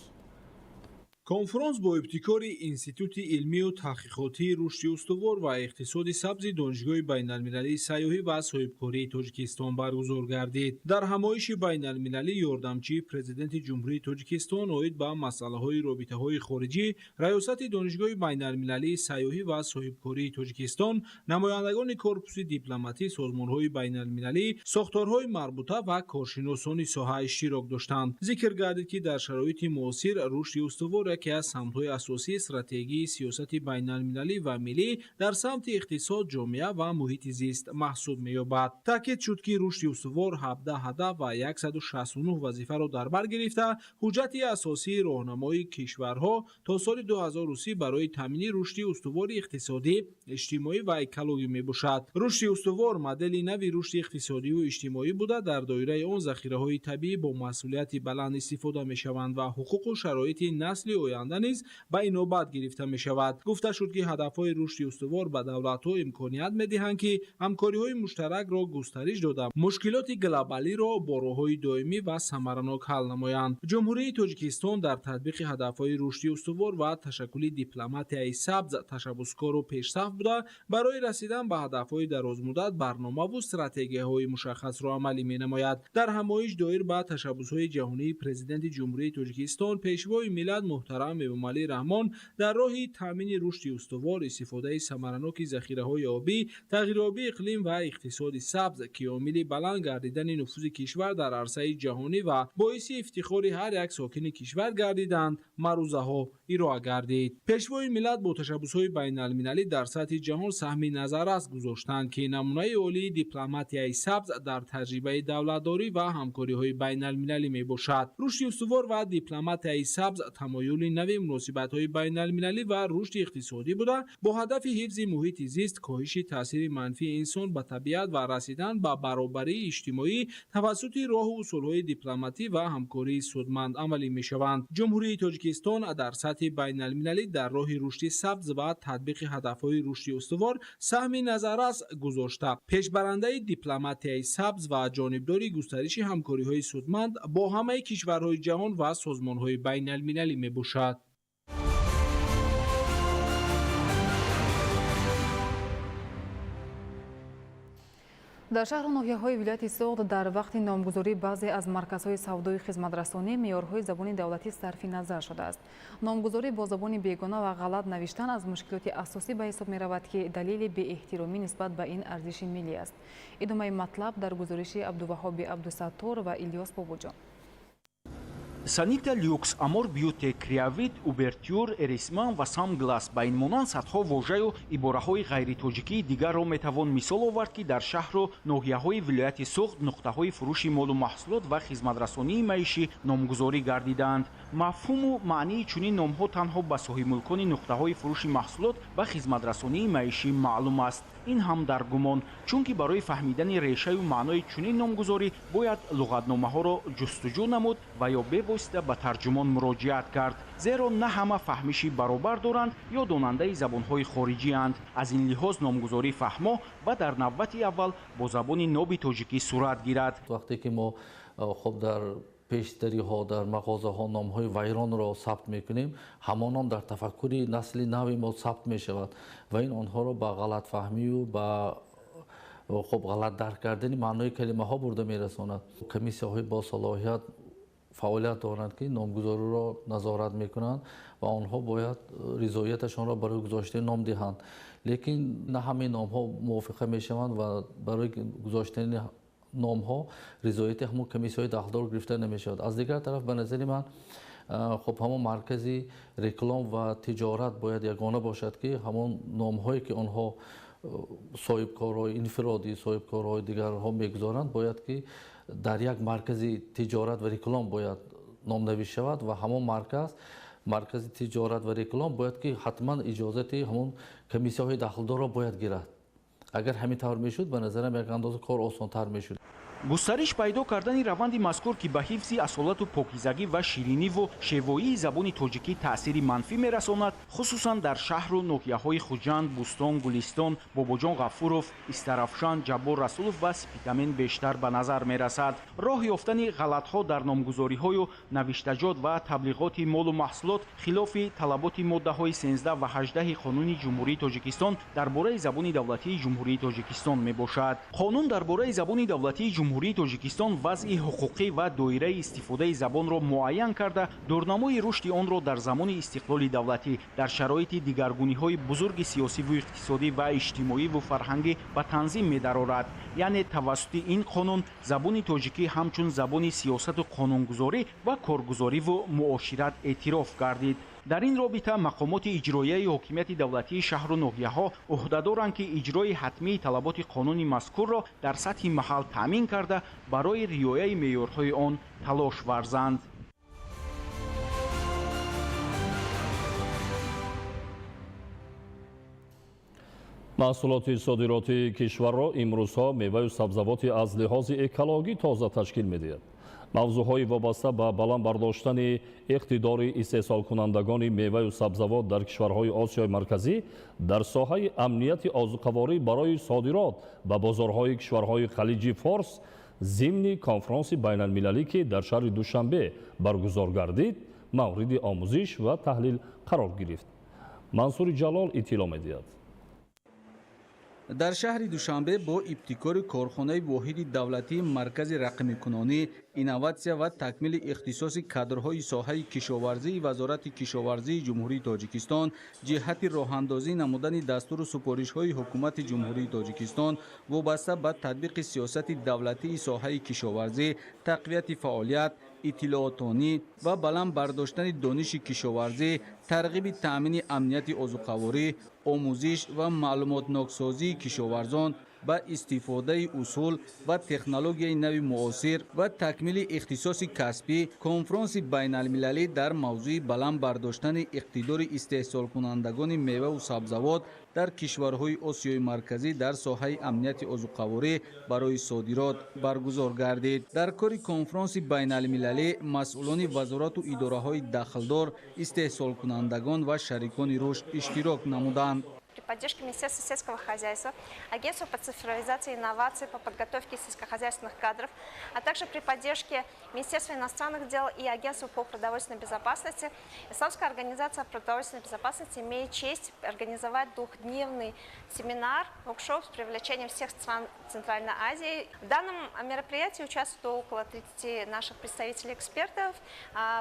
Конфронс бо ибтикори Институти илмию таҳқиқотии рушди устувор ва иқтисоди сабзи Донишгоҳи байналмилалии сайёҳӣ ва соҳибкории Тоҷикистон баргузор гардид. Дар ҳамоиши байналмилалӣ ёрдамчии Президенти Ҷумҳурии Тоҷикистон оид ба масъалаҳои робитаҳои хориҷӣ, Раёсати Донишгоҳи байналмилалии сайёҳӣ ва соҳибкории Тоҷикистон, намояндагони корпуси дипломатӣ, созмонҳои байналмилалӣ, сохторҳои марбута ва коршиносони соҳа иштирок доштанд. Зикр гардид, ки дар шароити муосир рушди устувор яке аз самтҳои асосии стратегии сиёсати байналмилалӣ ва миллӣ дар самти иқтисод, ҷомеа ва муҳити зист маҳсуб меёбад. Таъкид шуд, ки рушди устувор 17 ҳадаф ва 169 вазифаро дар бар гирифта, ҳуҷҷати асосии роҳнамои кишварҳо то соли 2030 барои таъмини рушди устувори иқтисодӣ, иҷтимоӣ ва экологӣ мебошад. Рушди устувор модели нави рушди иқтисодиву иҷтимоӣ буда, дар доираи он захираҳои табиӣ бо масъулияти баланд истифода мешаванд ва ҳуқуқу шароити насли оянда низ ба инобат гирифта мешавад. Гуфта шуд, ки ҳадафҳои рушди устувор ба давлатҳо имконият медиҳанд, ки ҳамкориҳои муштаракро густариш дода, мушкилоти глобалиро бо роҳҳои доимӣ ва самаранок ҳал намоянд. Ҷумҳурии Тоҷикистон дар татбиқи ҳадафҳои рушди устувор ва ташаккули дипломатияи сабз ташаббускору пешсаф буда, барои расидан ба ҳадафҳои дарозмуддат барномаву стратегияҳои мушаххасро амалӣ менамояд. Дар ҳамоиш доир ба ташаббусҳои ҷаҳонии Президенти Ҷумҳурии Тоҷикистон, Пешвои миллат муҳтарам Эмомалӣ Раҳмон дар роҳи таъмини рушди устувор, истифодаи самараноки захираҳои обӣ, тағйирёбии иқлим ва иқтисоди сабз, ки омили баланд гардидани нуфузи кишвар дар арсаи ҷаҳонӣ ва боиси ифтихори ҳар як сокини кишвар гардиданд, маърузаҳо ироа гардид. Пешвои миллат бо ташаббусҳои байналмилалӣ дар сатҳи ҷаҳон саҳми назаррас гузоштанд, ки намунаи олии дипломатияи сабз дар таҷрибаи давлатдорӣ ва ҳамкориҳои байналмилалӣ мебошад. Рушди устувор ва дипломатияи сабз тамоюли нави муносибатҳои байналмилалӣ ва рушди иқтисодӣ буда, бо ҳадафи ҳифзи муҳити зист, коҳиши таъсири манфии инсон ба табиат ва расидан ба баробарии иҷтимоӣ тавассути роҳу усулҳои дипломатӣ ва ҳамкории судманд амалӣ мешаванд. Ҷумҳурии Тоҷикистон дар сатҳи байналмилалӣ дар роҳи рушди сабз ва татбиқи ҳадафҳои рушди устувор саҳми назаррас гузошта, пешбарандаи дипломатияи сабз ва ҷонибдори густариши ҳамкориҳои судманд бо ҳамаи кишварҳои ҷаҳон ва созмонҳои байналмилалӣ мебошад. Дар шаҳру ноҳияҳои вилояти Суғд дар вақти номгузорӣ баъзе аз марказҳои савдою хизматрасонӣ меъёрҳои забони давлатӣ сарфи назар шудааст. Номгузорӣ бо забони бегона ва ғалат навиштан аз мушкилоти асосӣ ба ҳисоб меравад, ки далели беэҳтиромӣ нисбат ба ин арзиши миллӣ аст. Идомаи матлаб дар гузориши Абдуваҳоби Абдусаттор ва Илёс Бобоҷон. Санита Люкс, Амор Бьюти, Креавит, Убертюр, Эрисман ва Самглас ба ин монанд садҳо вожаю ибораҳои ғайритоҷикии дигарро метавон мисол овард, ки дар шаҳру ноҳияҳои вилояти Суғд нуқтаҳои фурӯши молу маҳсулот ва хизматрасонии маишӣ номгузорӣ гардидаанд. Мафҳуму маънии чунин номҳо танҳо ба соҳибмулкони нуқтаҳои фурӯши маҳсулот ва хизматрасонии маишӣ маълум аст. Ин ҳам дар гумон, чунки барои фаҳмидани решаю маънои чунин номгузорӣ бояд луғатномаҳоро ҷустуҷӯ намуд ва ё бевосита ба тарҷумон муроҷиат кард, зеро на ҳама фаҳмиши баробар доранд ё донандаи забонҳои хориҷианд. Аз ин лиҳоз номгузорӣ фаҳмо ва дар навбати аввал бо забони ноби тоҷикӣ сурат гирад. Вақте ки мо хоб дар пешдариҳо, дар мағозаҳо номҳои вайронро сабт мекунем, ҳамон ном дар тафаккури насли нави мо сабт мешавад ва ин онҳоро ба ғалатфаҳмию ба хоб ғалат дарк кардани маънои калимаҳо бурда мерасонад. Комиссияҳои босалоҳият фаъолият доранд, ки номгузориро назорат мекунанд ва онҳо бояд ризояташонро барои гузоштани ном диҳанд. Лекин на ҳамаи номҳо мувофиқа мешаванд ва барои гузоштани номҳо ризояти ҳамон комиссияҳои дахлдор гирифта намешавад. Аз дигар тараф, ба назари ман, хоб ҳамон маркази реклам ва тиҷорат бояд ягона бошад, ки ҳамон номҳое ки онҳо соҳибкорҳои инфиродӣ, соҳибкорҳои дигарҳо мегузоранд, бояд ки дар як маркази тиҷорат ва реклам бояд номнавис шавад ва ҳамон маркази тиҷорат ва реклам бояд ки ҳатман иҷозати ҳамон комиссияҳои дахлдорро бояд гирад. Агар ҳамин тавр мешуд, ба назарам як андоза кор осонтар мешуд. Густариш пайдо кардани раванди мазкур, ки ба ҳифзи асолату покизагӣ ва шириниву шевоии забони тоҷикӣ таъсири манфӣ мерасонад, хусусан дар шаҳру ноҳияҳои Хуҷанд, Бӯстон, Гулистон, Бобоҷон Ғафуров, Истарафшан, Ҷаббор Расулов ва Спитамен бештар ба назар мерасад. Роҳ ёфтани ғалатҳо дар номгузориҳою навиштаҷот ва таблиғоти молу маҳсулот хилофи талаботи моддаҳои 13 ва 18 Қонуни Ҷумҳурии Тоҷикистон дар бораи забони давлатии Ҷумҳурии Тоҷикистон мебошад. Қонун дар бораи забони давлатии Ҷумҳурии Тоҷикистон вазъи ҳуқуқӣ ва доираи истифодаи забонро муайян карда, дурнамои рушди онро дар замони истиқлоли давлатӣ дар шароити дигаргуниҳои бузурги сиёсиву иқтисодӣ ва иҷтимоиву фарҳангӣ ба танзим медарорад. Яъне тавассути ин қонун забони тоҷикӣ ҳамчун забони сиёсату қонунгузорӣ ва коргузориву муошират эътироф гардид. Дар ин робита мақомоти иҷроияи ҳокимияти давлатии шаҳру ноҳияҳо ӯҳдадоранд, ки иҷрои ҳатмии талаботи қонуни мазкурро дар сатҳи маҳал таъмин карда, барои риояи меъёрҳои он талош варзанд. Маҳсулоти содиротии кишварро имрӯзҳо меваю сабзавоти аз лиҳози экологӣ тоза ташкил медиҳад. Мавзӯъҳои вобаста ба баланд бардоштани иқтидори истеҳсолкунандагони меваю сабзавот дар кишварҳои Осиёи Марказӣ дар соҳаи амнияти озуқаворӣ барои содирот ба бозорҳои кишварҳои Халиҷи Форс зимни конфронси байналмилалӣ, ки дар шаҳри Душанбе баргузор гардид, мавриди омӯзиш ва таҳлил қарор гирифт. Мансури Ҷалол иттилоъ медиҳад. Дар шаҳри Душанбе бо ибтикори корхонаи воҳиди давлатии Маркази рақамикунонӣ, инноватсия ва такмили ихтисоси кадрҳои соҳаи кишоварзии Вазорати кишоварзии Ҷумҳурии Тоҷикистон ҷиҳати роҳандозӣ намудани дастуру супоришҳои Ҳукумати Ҷумҳурии Тоҷикистон вобаста ба татбиқи сиёсати давлатии соҳаи кишоварзӣ, тақвияти фаъолият, иттилоотонӣ ва баланд бардоштани дониши кишоварзӣ, тарғиби таъмини амнияти озуқаворӣ, омӯзиш ва маълумотноксозии кишоварзон ба истифодаи усул ва технологияи нави муосир ва такмили ихтисоси касбӣ конфронси байналмилалӣ дар мавзӯи баланд бардоштани иқтидори истеҳсолкунандагони меваву сабзавот дар кишварҳои Осиёи Марказӣ дар соҳаи амнияти озуқаворӣ барои содирот баргузор гардид. Дар кори конфронси байналмилалӣ масъулони вазорату идораҳои дахлдор, истеҳсолкунандагон ва шарикони рушд иштирок намуданд. При поддержке Министерства сельского хозяйства, Агентства по цифровизации и инновации по подготовке сельскохозяйственных кадров, а также при поддержке Министерства иностранных дел и Агентства по продовольственной безопасности, Исламская организация продовольственной безопасности имеет честь организовать двухдневный семинар, воркшоп с привлечением всех стран Центральной Азии. В данном мероприятии участвуют около 30 наших представителей-экспертов,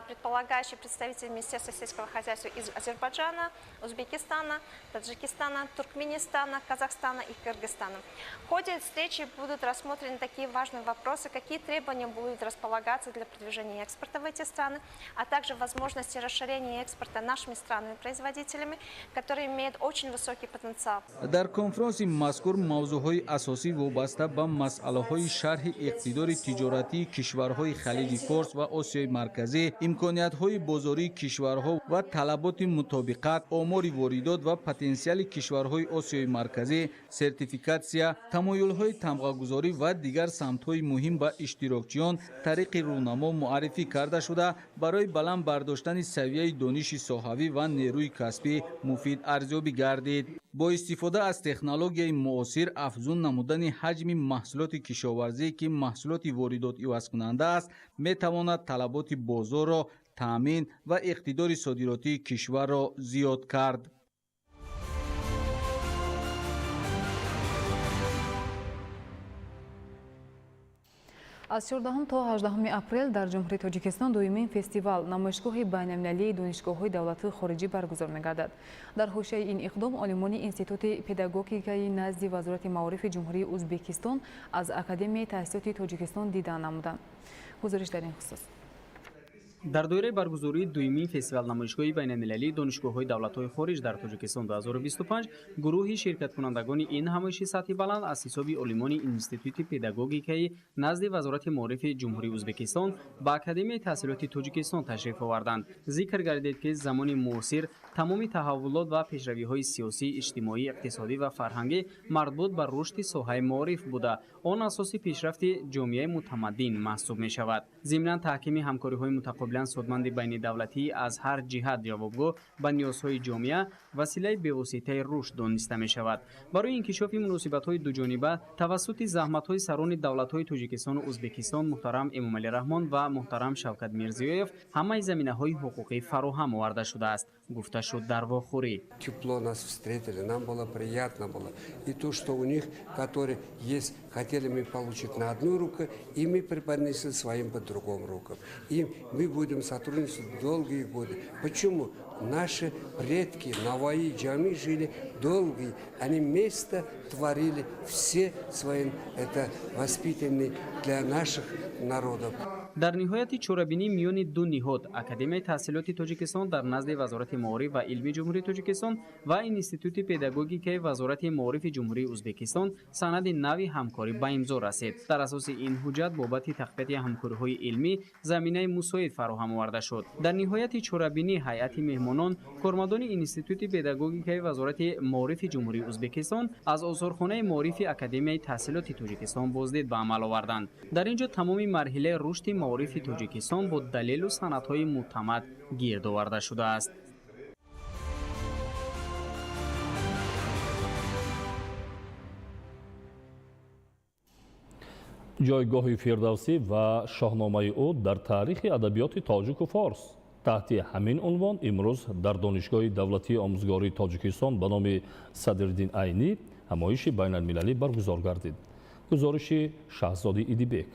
предполагающие представители Министерства сельского хозяйства из Азербайджана, Узбекистана, Таджикистана, Туркменистана, Казахстана и Кыргызстана. В ходе встречи будут рассмотрены такие важные вопросы, какие требования будут располагаться для продвижения экспорта в эти страны, а также возможности расширения экспорта нашими странами-производителями, которые имеют очень высокий потенциал. Дар конфронси мазкур мавзӯъҳои асосӣ вобаста ба масъалаҳои шарҳи иқтидори тиҷоратии кишварҳои Халиҷи Форс ва Осиёи Марказӣ, имкониятҳои бозории кишварҳо ва талаботи мутобиқат, омори воридот ва потенсиали кишварҳои Осиёи Марказӣ, сертификатсия, тамоюлҳои тамғагузорӣ ва дигар самтҳои муҳим ба иштирокчиён тариқи рӯнамо муаррифӣ карда шуда, барои баланд бардоштани савияи дониши соҳавӣ ва нерӯи касбӣ муфид арзёбӣ гардид. Бо истифода аз технологияи муосир афзун намудани ҳаҷми маҳсулоти кишоварзӣ, ки маҳсулоти воридот ивазкунанда аст, метавонад талаботи бозорро таъмин ва иқтидори содиротии кишварро зиёд кард. Аз 14 то 18 апрел дар Ҷумҳурии Тоҷикистон дуюмин фестивал намоишгоҳи байналмилалии донишгоҳҳои давлатии хориҷӣ баргузор мегардад. Дар ҳошияи ин иқдом олимони Институти педагогикаи назди Вазорати маорифи Ҷумҳурии Узбекистон аз Академияи таҳсилоти Тоҷикистон дидан намуданд. Гузориш дар ин хусус. Дар доираи баргузории дуюмин фестивал намоишгоҳи байналмилалии донишгоҳҳои давлатҳои хориҷ дар Тоҷикистон 2025 гурӯҳи ширкаткунандагони ин ҳамоиши сатҳи баланд аз ҳисоби олимони Институти педагогикаи назди Вазорати маорифи Ҷумҳурии Узбекистон ба Академияи таҳсилоти Тоҷикистон ташриф оварданд. Зикр гардид, ки замони муосир Тамоми таҳаввулот ва пешравиҳои сиёсӣ, иҷтимоӣ, иқтисодӣ ва фарҳангӣ марбут ба рушди соҳаи маориф буда, он асоси пешрафти ҷомеаи мутамаддин маҳсуб мешавад. Зимнан таҳкими ҳамкориҳои мутақобилан судманди байнидавлатӣ аз ҳар ҷиҳат ҷавобгӯ ба ниёзҳои ҷомеа василаи бевоситаи рушд дониста мешавад. Барои инкишофи муносибатҳои дуҷониба тавассути заҳматҳои сарони давлатҳои Тоҷикистону Ӯзбекистон муҳтарам Эмомалӣ Раҳмон ва муҳтарам Шавкат Мирзиёев ҳамаи заминаҳои ҳуқуқӣ фароҳам оварда шудааст, гуфта шуд дар вохӯрӣ. Тепло нас встретили, нам было приятно было. И то, что у них, которые есть, хотели мы получить на одну руку, и мы преподнесли своим по другому рукам. И мы будем сотрудничать долгие годы. Почему? Наши предки Навои, Джами жили долгие, они вместе творили все свои, это воспитанные для наших народов. Дар ниҳояти чорабинӣ миёни ду ниҳод Академияи таҳсилоти Тоҷикистон дар назди Вазорати маориф ва илми Ҷумҳурии Тоҷикистон ва Институти педагогикаи Вазорати маорифи Ҷумҳурии Ӯзбекистон санади нави ҳамкорӣ ба имзо расид. Дар асоси ин ҳуҷҷат бобати тақвияти ҳамкориҳои илмӣ заминаи мусоид фароҳам оварда шуд. Дар ниҳояти чорабинӣ ҳайати меҳмонон, кормандони Институти педагогикаи Вазорати маорифи Ҷумҳурии Ӯзбекистон аз осорхонаи маорифи Академияи таҳсилоти Тоҷикистон боздид ба амал оварданд. Дар ин ҷо тамоми марҳилаи рушди маорифи Тоҷикистон бо далелу санадҳои мӯътамад гирд оварда шудааст. Ҷойгоҳи Фирдавсӣ ва шоҳномаи ӯ дар таърихи адабиёти тоҷику форс таҳти ҳамин унвон имрӯз дар Донишгоҳи давлатии омӯзгории Тоҷикистон ба номи Садриддин Айнӣ ҳамоиши байналмилалӣ баргузор гардид. Гузориши Шаҳзоди Идибек.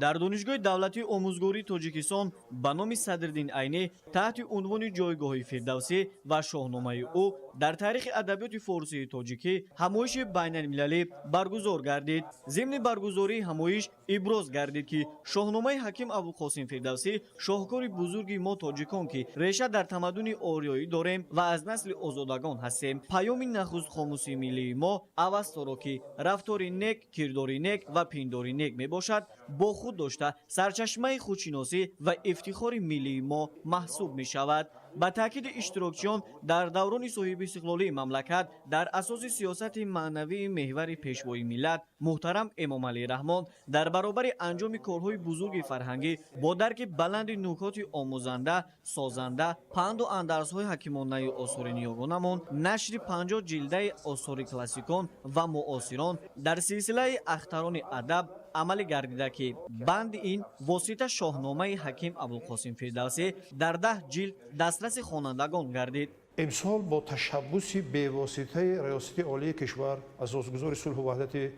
Дар Донишгоҳи давлатии омӯзгории Тоҷикистон ба номи Садриддин Айнӣ таҳти унвони ҷойгоҳи Фирдавсӣ ва шоҳномаи ӯ дар таърихи адабиёти форсии тоҷикӣ ҳамоиши байналмилалӣ баргузор гардид. Зимни баргузории ҳамоиш иброз гардид, ки шоҳномаи ҳаким Абулқосим Фирдавсӣ шоҳкори бузурги мо тоҷикон, ки реша дар тамаддуни ориёӣ дорем ва аз насли озодагон ҳастем, паёми нахуст хомусии миллии мо Авасторо, ки рафтори нек, кирдори нек ва пиндори нек мебошад, бо худ дошта сарчашмаи худшиносӣ ва ифтихори миллии мо маҳсуб мешавад. Ба таъкиди иштирокчиён, дар даврони соҳибистиқлолии мамлакат дар асоси сиёсати маънавии меҳвари пешвои миллат муҳтарам Эмомалӣ Раҳмон дар баробари анҷоми корҳои бузурги фарҳангӣ бо дарки баланди нукоти омӯзанда, созанда, панду андарзҳои ҳакимонаи осори ниёгонамон, нашри 50 ҷилдаи осори классикон ва муосирон дар силсилаи ахтарони адаб амалӣ гардида, ки банди ин восита шоҳномаи ҳаким Абулқосим Фирдавсӣ дар 10 ҷилд дастраси хонандагон гардид. Имсол бо ташаббуси бевоситаи Раёсати Олии кишвар, асосгузори сулҳу ваҳдати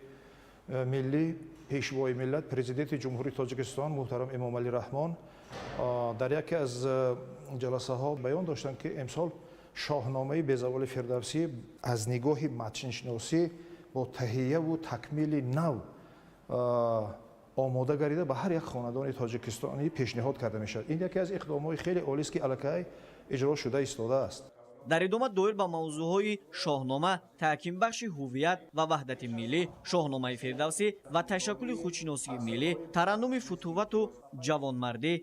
миллӣ, пешвои миллат, Президенти Ҷумҳурии Тоҷикистон муҳтарам Эмомалӣ Раҳмон дар яке аз ҷаласаҳо баён доштанд, ки имсол шоҳномаи безаволи Фирдавсӣ аз нигоҳи матншиносӣ бо таҳияву такмили нав омода гардида ба ҳар як хонадони тоҷикистонӣ пешниҳод карда мешавад. Ин яке аз иқдомҳои хеле олист, ки аллакай иҷро шуда истодааст. Дар идома доир ба мавзӯъҳои шоҳнома, таҳкимбахши ҳуввият ва ваҳдати миллӣ, шоҳномаи Фирдавсӣ ва ташаккули худшиносии миллӣ, тараннуми футувату ҷавонмардӣ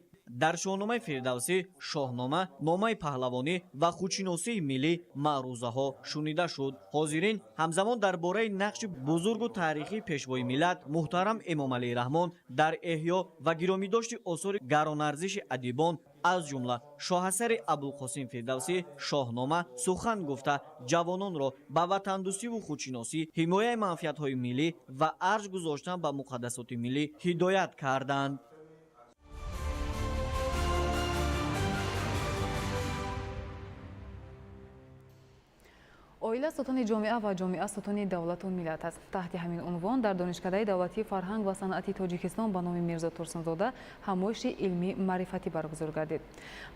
дар шоҳномаи Фирдавсӣ, шоҳнома, номаи паҳлавонӣ ва худшиносии миллӣ маърузаҳо шунида шуд. Ҳозирин ҳамзамон дар бораи нақши бузургу таърихии пешвои миллат муҳтарам Эмомалӣ Раҳмон дар эҳё ва гиромидошти осори гаронарзиши адибон, аз ҷумла шоҳасари Абулқосим Фирдавсӣ шоҳнома сухан гуфта, ҷавононро ба ватандӯстиву худшиносӣ, ҳимояи манфиатҳои миллӣ ва арҷ гузоштан ба муқаддасоти миллӣ ҳидоят карданд. Оила сутуни ҷомеа ва ҷомеа сутуни давлату миллат аст. Таҳти ҳамин унвон дар Донишкадаи давлатии фарҳанг ва санъати Тоҷикистон ба номи Мирзо Турсунзода ҳамоиши илмӣ маърифатӣ баргузор гардид.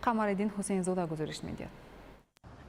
Қамариддин Ҳусейнзода гузориш медиҳад.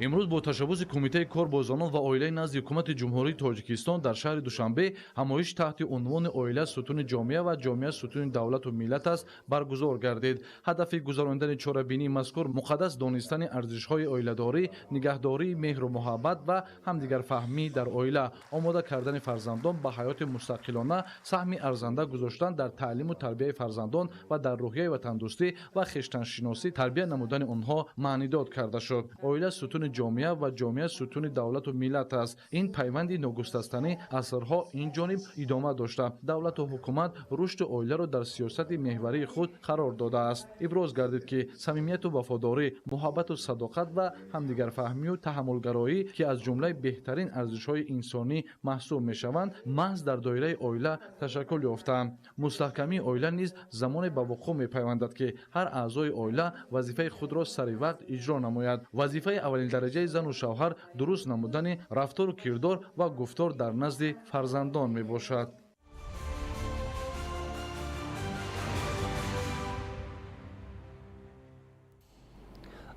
Имрӯз бо ташаббуси Кумитаи кор бо занон ва оилаи назди Ҳукумати Ҷумҳурии Тоҷикистон дар шаҳри Душанбе ҳамоиш таҳти унвони «Оила сутуни ҷомеа ва ҷомеа сутуни давлату миллат аст» баргузор гардид. Ҳадафи гузаронидани чорабинии мазкур муқаддас донистани арзишҳои оиладорӣ, нигаҳдории меҳру муҳаббат ва ҳамдигарфаҳмӣ дар оила, омода кардани фарзандон ба ҳаёти мустақилона, саҳми арзанда гузоштан дар таълиму тарбияи фарзандон ва дар рӯҳияи ватандӯстӣ ва хештаншиносӣ тарбия намудани онҳо маънидод карда шуд. Оила сутуни ҷомеа ва ҷомеа сутуни давлату миллат аст. Ин пайванди ногусастанӣ асрҳо ин ҷониб идома дошта, давлату ҳукумат рушди оиларо дар сиёсати меҳварии худ қарор додааст. Иброз гардид, ки самимияту вафодорӣ, муҳаббату садоқат ва ҳамдигарфаҳмию таҳаммулгароӣ, ки аз ҷумлаи беҳтарин арзишҳои инсонӣ маҳсуб мешаванд, маҳз дар доираи оила ташаккул ёфтаанд. Мустаҳкамии оила низ замоне ба вуқӯъ мепайвандад, ки ҳар аъзои оила вазифаи худро сари вақт иҷро намояд. Вазифаи аввалиндараҷаи зану шавҳар дуруст намудани рафтору кирдор ва гуфтор дар назди фарзандон мебошад.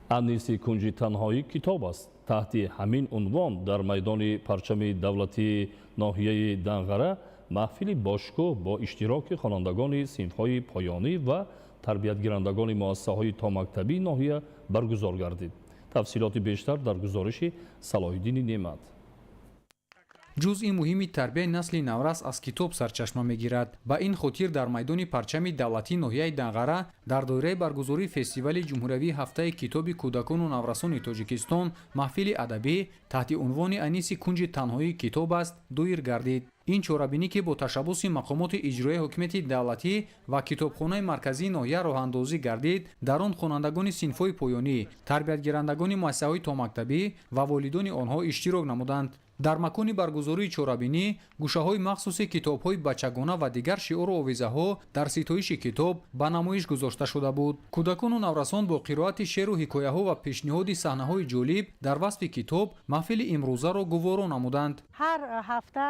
Аниси кунҷи танҳоӣ китоб аст. Таҳти ҳамин унвон дар майдони парчами давлатии ноҳияи Данғара маҳфили бошкӯҳ бо иштироки хонандагони синфҳои поёнӣ ва тарбиятгирандагони муассисаҳои томактабии ноҳия баргузор гардид. Тафсилоти бештар дар гузориши Салоҳиддини Неъмат. Ҷузъи муҳими тарбияи насли наврас аз китоб сарчашма мегирад. Ба ин хотир дар майдони парчами давлатии ноҳияи Данғара дар доираи баргузории фестивали ҷумҳуриявии ҳафтаи китоби кӯдакону наврасони Тоҷикистон маҳфили адабӣ таҳти унвони «Аниси кунҷи танҳоии китоб аст» доир гардид. Ин чорабинӣ, ки бо ташаббуси мақомоти иҷроияи ҳукумати давлатӣ ва китобхонаи марказии ноҳия роҳандозӣ гардид, дар он хонандагони синфҳои поёнӣ, тарбиятгирандагони муассисаҳои томактабӣ ва волидони онҳо иштирок намуданд. Дар макони баргузории чорабинӣ гӯшаҳои махсуси китобҳои бачагона ва дигар шиору овезаҳо дар ситоиши китоб ба намоиш гузошта шуда буд. Кӯдакону наврасон бо қироати шеъру ҳикояҳо ва пешниҳоди саҳнаҳои ҷолиб дар васфи китоб маҳфили имрӯзаро гуворо намуданд. Ҳар ҳафта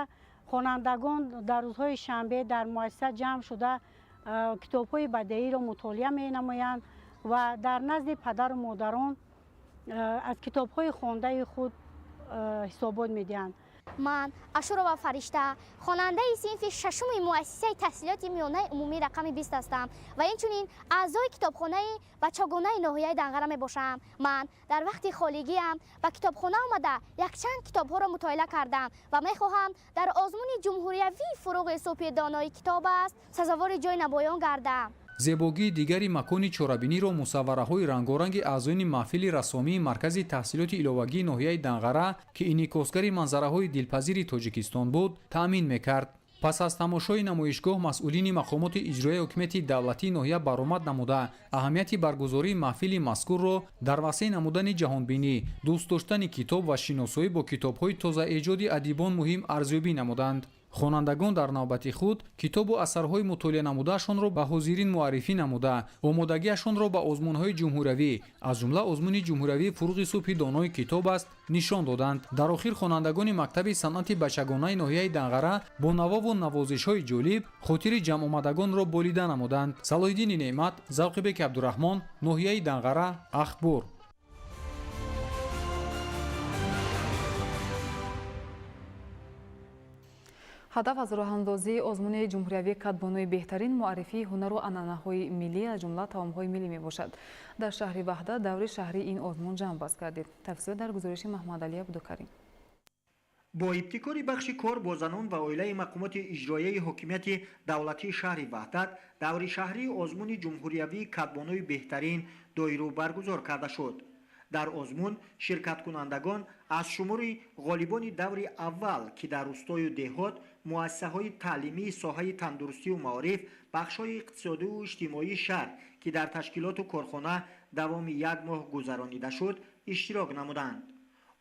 хонандагон дар рӯзҳои шанбе дар муассиса ҷамъ шуда китобҳои бадеиро мутолиа менамоянд ва дар назди падару модарон аз китобҳои хондаи худ ҳисобот медиҳанд. Ман Ашурова Фаришта, хонандаи синфи шашуми муассисаи таҳсилоти миёнаи умумӣ рақами 20 ҳастам ва инчунин аъзои китобхонаи бачагонаи ноҳияи Данғара мебошам. Ман дар вақти холигиам ба китобхона омада якчанд китобҳоро мутолиа кардам ва мехоҳам дар озмуни ҷумҳуриявии «Фуруғи субҳи донои китоб аст» сазовори ҷои намоён гардам. Зебогии дигари макони чорабиниро мусаввараҳои рангоранги аъзоёни маҳфили рассомии маркази таҳсилоти иловагии ноҳияи Данғара, ки инъикосгари манзараҳои дилпазири Тоҷикистон буд, таъмин мекард. Пас аз тамошои намоишгоҳ масъулини мақомоти иҷроияи ҳукумати давлатии ноҳия баромад намуда, аҳамияти баргузории маҳфили мазкурро дар васеъ намудани ҷаҳонбинӣ, дӯст доштани китоб ва шиносоӣ бо китобҳои тозаэҷоди адибон муҳим арзёбӣ намуданд. Хонандагон дар навбати худ китобу асарҳои мутолиа намудаашонро ба ҳозирин муаррифӣ намуда, омодагиашонро ба озмунҳои ҷумҳуриявӣ, аз ҷумла озмуни ҷумҳуриявии «Фуруғи субҳи донои китоб аст» нишон доданд. Дар охир хонандагони мактаби санъати бачагонаи ноҳияи Данғара бо навову навозишҳои ҷолиб хотири ҷамъомадагонро болида намуданд. Салоҳиддини Неъмат, Завқибеки Абдураҳмон, ноҳияи Данғара, Ахбор. Ҳадаф аз роҳандозии озмуни ҷумҳуриявии «Кадбонуи беҳтарин» муаррифии ҳунару анъанаҳои миллӣ, аз ҷумла таомҳои миллӣ мебошад. Дар шаҳри Ваҳдат даври шаҳрии ин озмун ҷамъбаст гардид. Тафсилот дар гузориши Маҳмадалӣ Абдукарим. Бо ибтикори бахши кор бо занон ва оилаи мақомоти иҷроияи ҳокимияти давлатии шаҳри Ваҳдат даври шаҳрии озмуни ҷумҳуриявии «Кадбонуи беҳтарин» доиру баргузор карда шуд. Дар озмун ширкаткунандагон аз шумори ғолибони даври аввал, ки дар рӯстою деҳот, муассисаҳои таълимии соҳаи тандурустию маориф, бахшҳои иқтисодию иҷтимоии шаҳр, ки дар ташкилоту корхона давоми як моҳ гузаронида шуд, иштирок намуданд.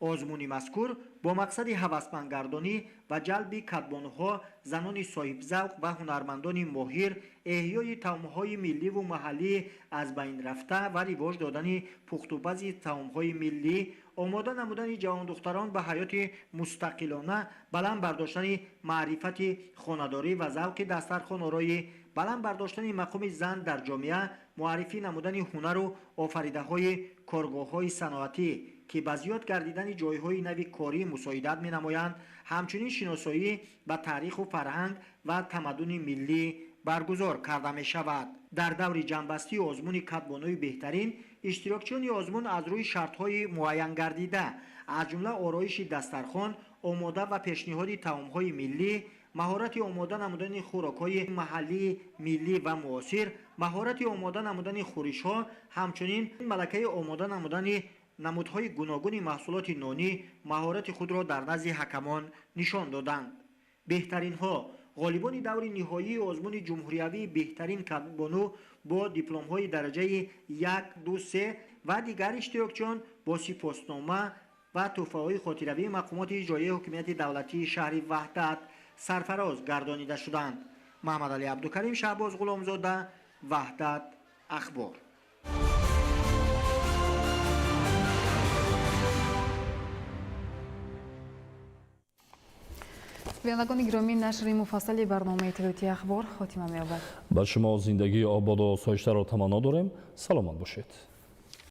Озмуни мазкур бо мақсади ҳавасмандгардонӣ ва ҷалби кадбонуҳо, занони соҳибзавқ ва ҳунармандони моҳир, эҳёи таомҳои милливу маҳаллӣ аз байн рафта ва ривоҷ додани пухтупази таомҳои миллӣ, омода намудани ҷавондухтарон ба ҳаёти мустақилона, баланд бардоштани маърифати хонадорӣ ва завқи дастархонороӣ, баланд бардоштани мақоми зан дар ҷомеа, муаррифӣ намудани ҳунару офаридаҳои коргоҳҳои саноатӣ, ки ба зиёд гардидани ҷойҳои нави корӣ мусоидат менамоянд, ҳамчунин шиносоӣ ба таъриху фарҳанг ва тамаддуни миллӣ баргузор карда мешавад. Дар даври ҷамъбастии озмуни кадбонуи беҳтарин иштирокчиёни озмун аз рӯи шартҳои муайянгардида, аз ҷумла ороиши дастархон, омода ва пешниҳоди таомҳои миллӣ, маҳорати омода намудани хӯрокҳои маҳаллии миллӣ ва муосир, маҳорати омода намудани хӯришҳо, ҳамчунин малакаи омода намудани намудҳои гуногуни маҳсулоти нонӣ маҳорати худро дар назди ҳакамон нишон доданд. Беҳтаринҳо ғолибони даври ниҳоии озмуни ҷумҳуриявии беҳтарин кадбону бо дипломҳои дараҷаи 1, 2, 3 ва дигар иштирокчиён бо сипоснома ва тӯҳфаҳои хотиравии мақомоти иҷроияи ҳокимияти давлатии шаҳри Ваҳдат сарфароз гардонида шуданд. Маҳмадалӣ Абдукарим, Шаҳбоз Ғуломзода, Ваҳдат, Ахбор. Бинандагони гиромӣ, нашри муфассали барномаи иттилоотии Ахбор хотима меёбад. Ба шумо зиндагии ободу осоиштаро таманно дорем. Саломат бошед.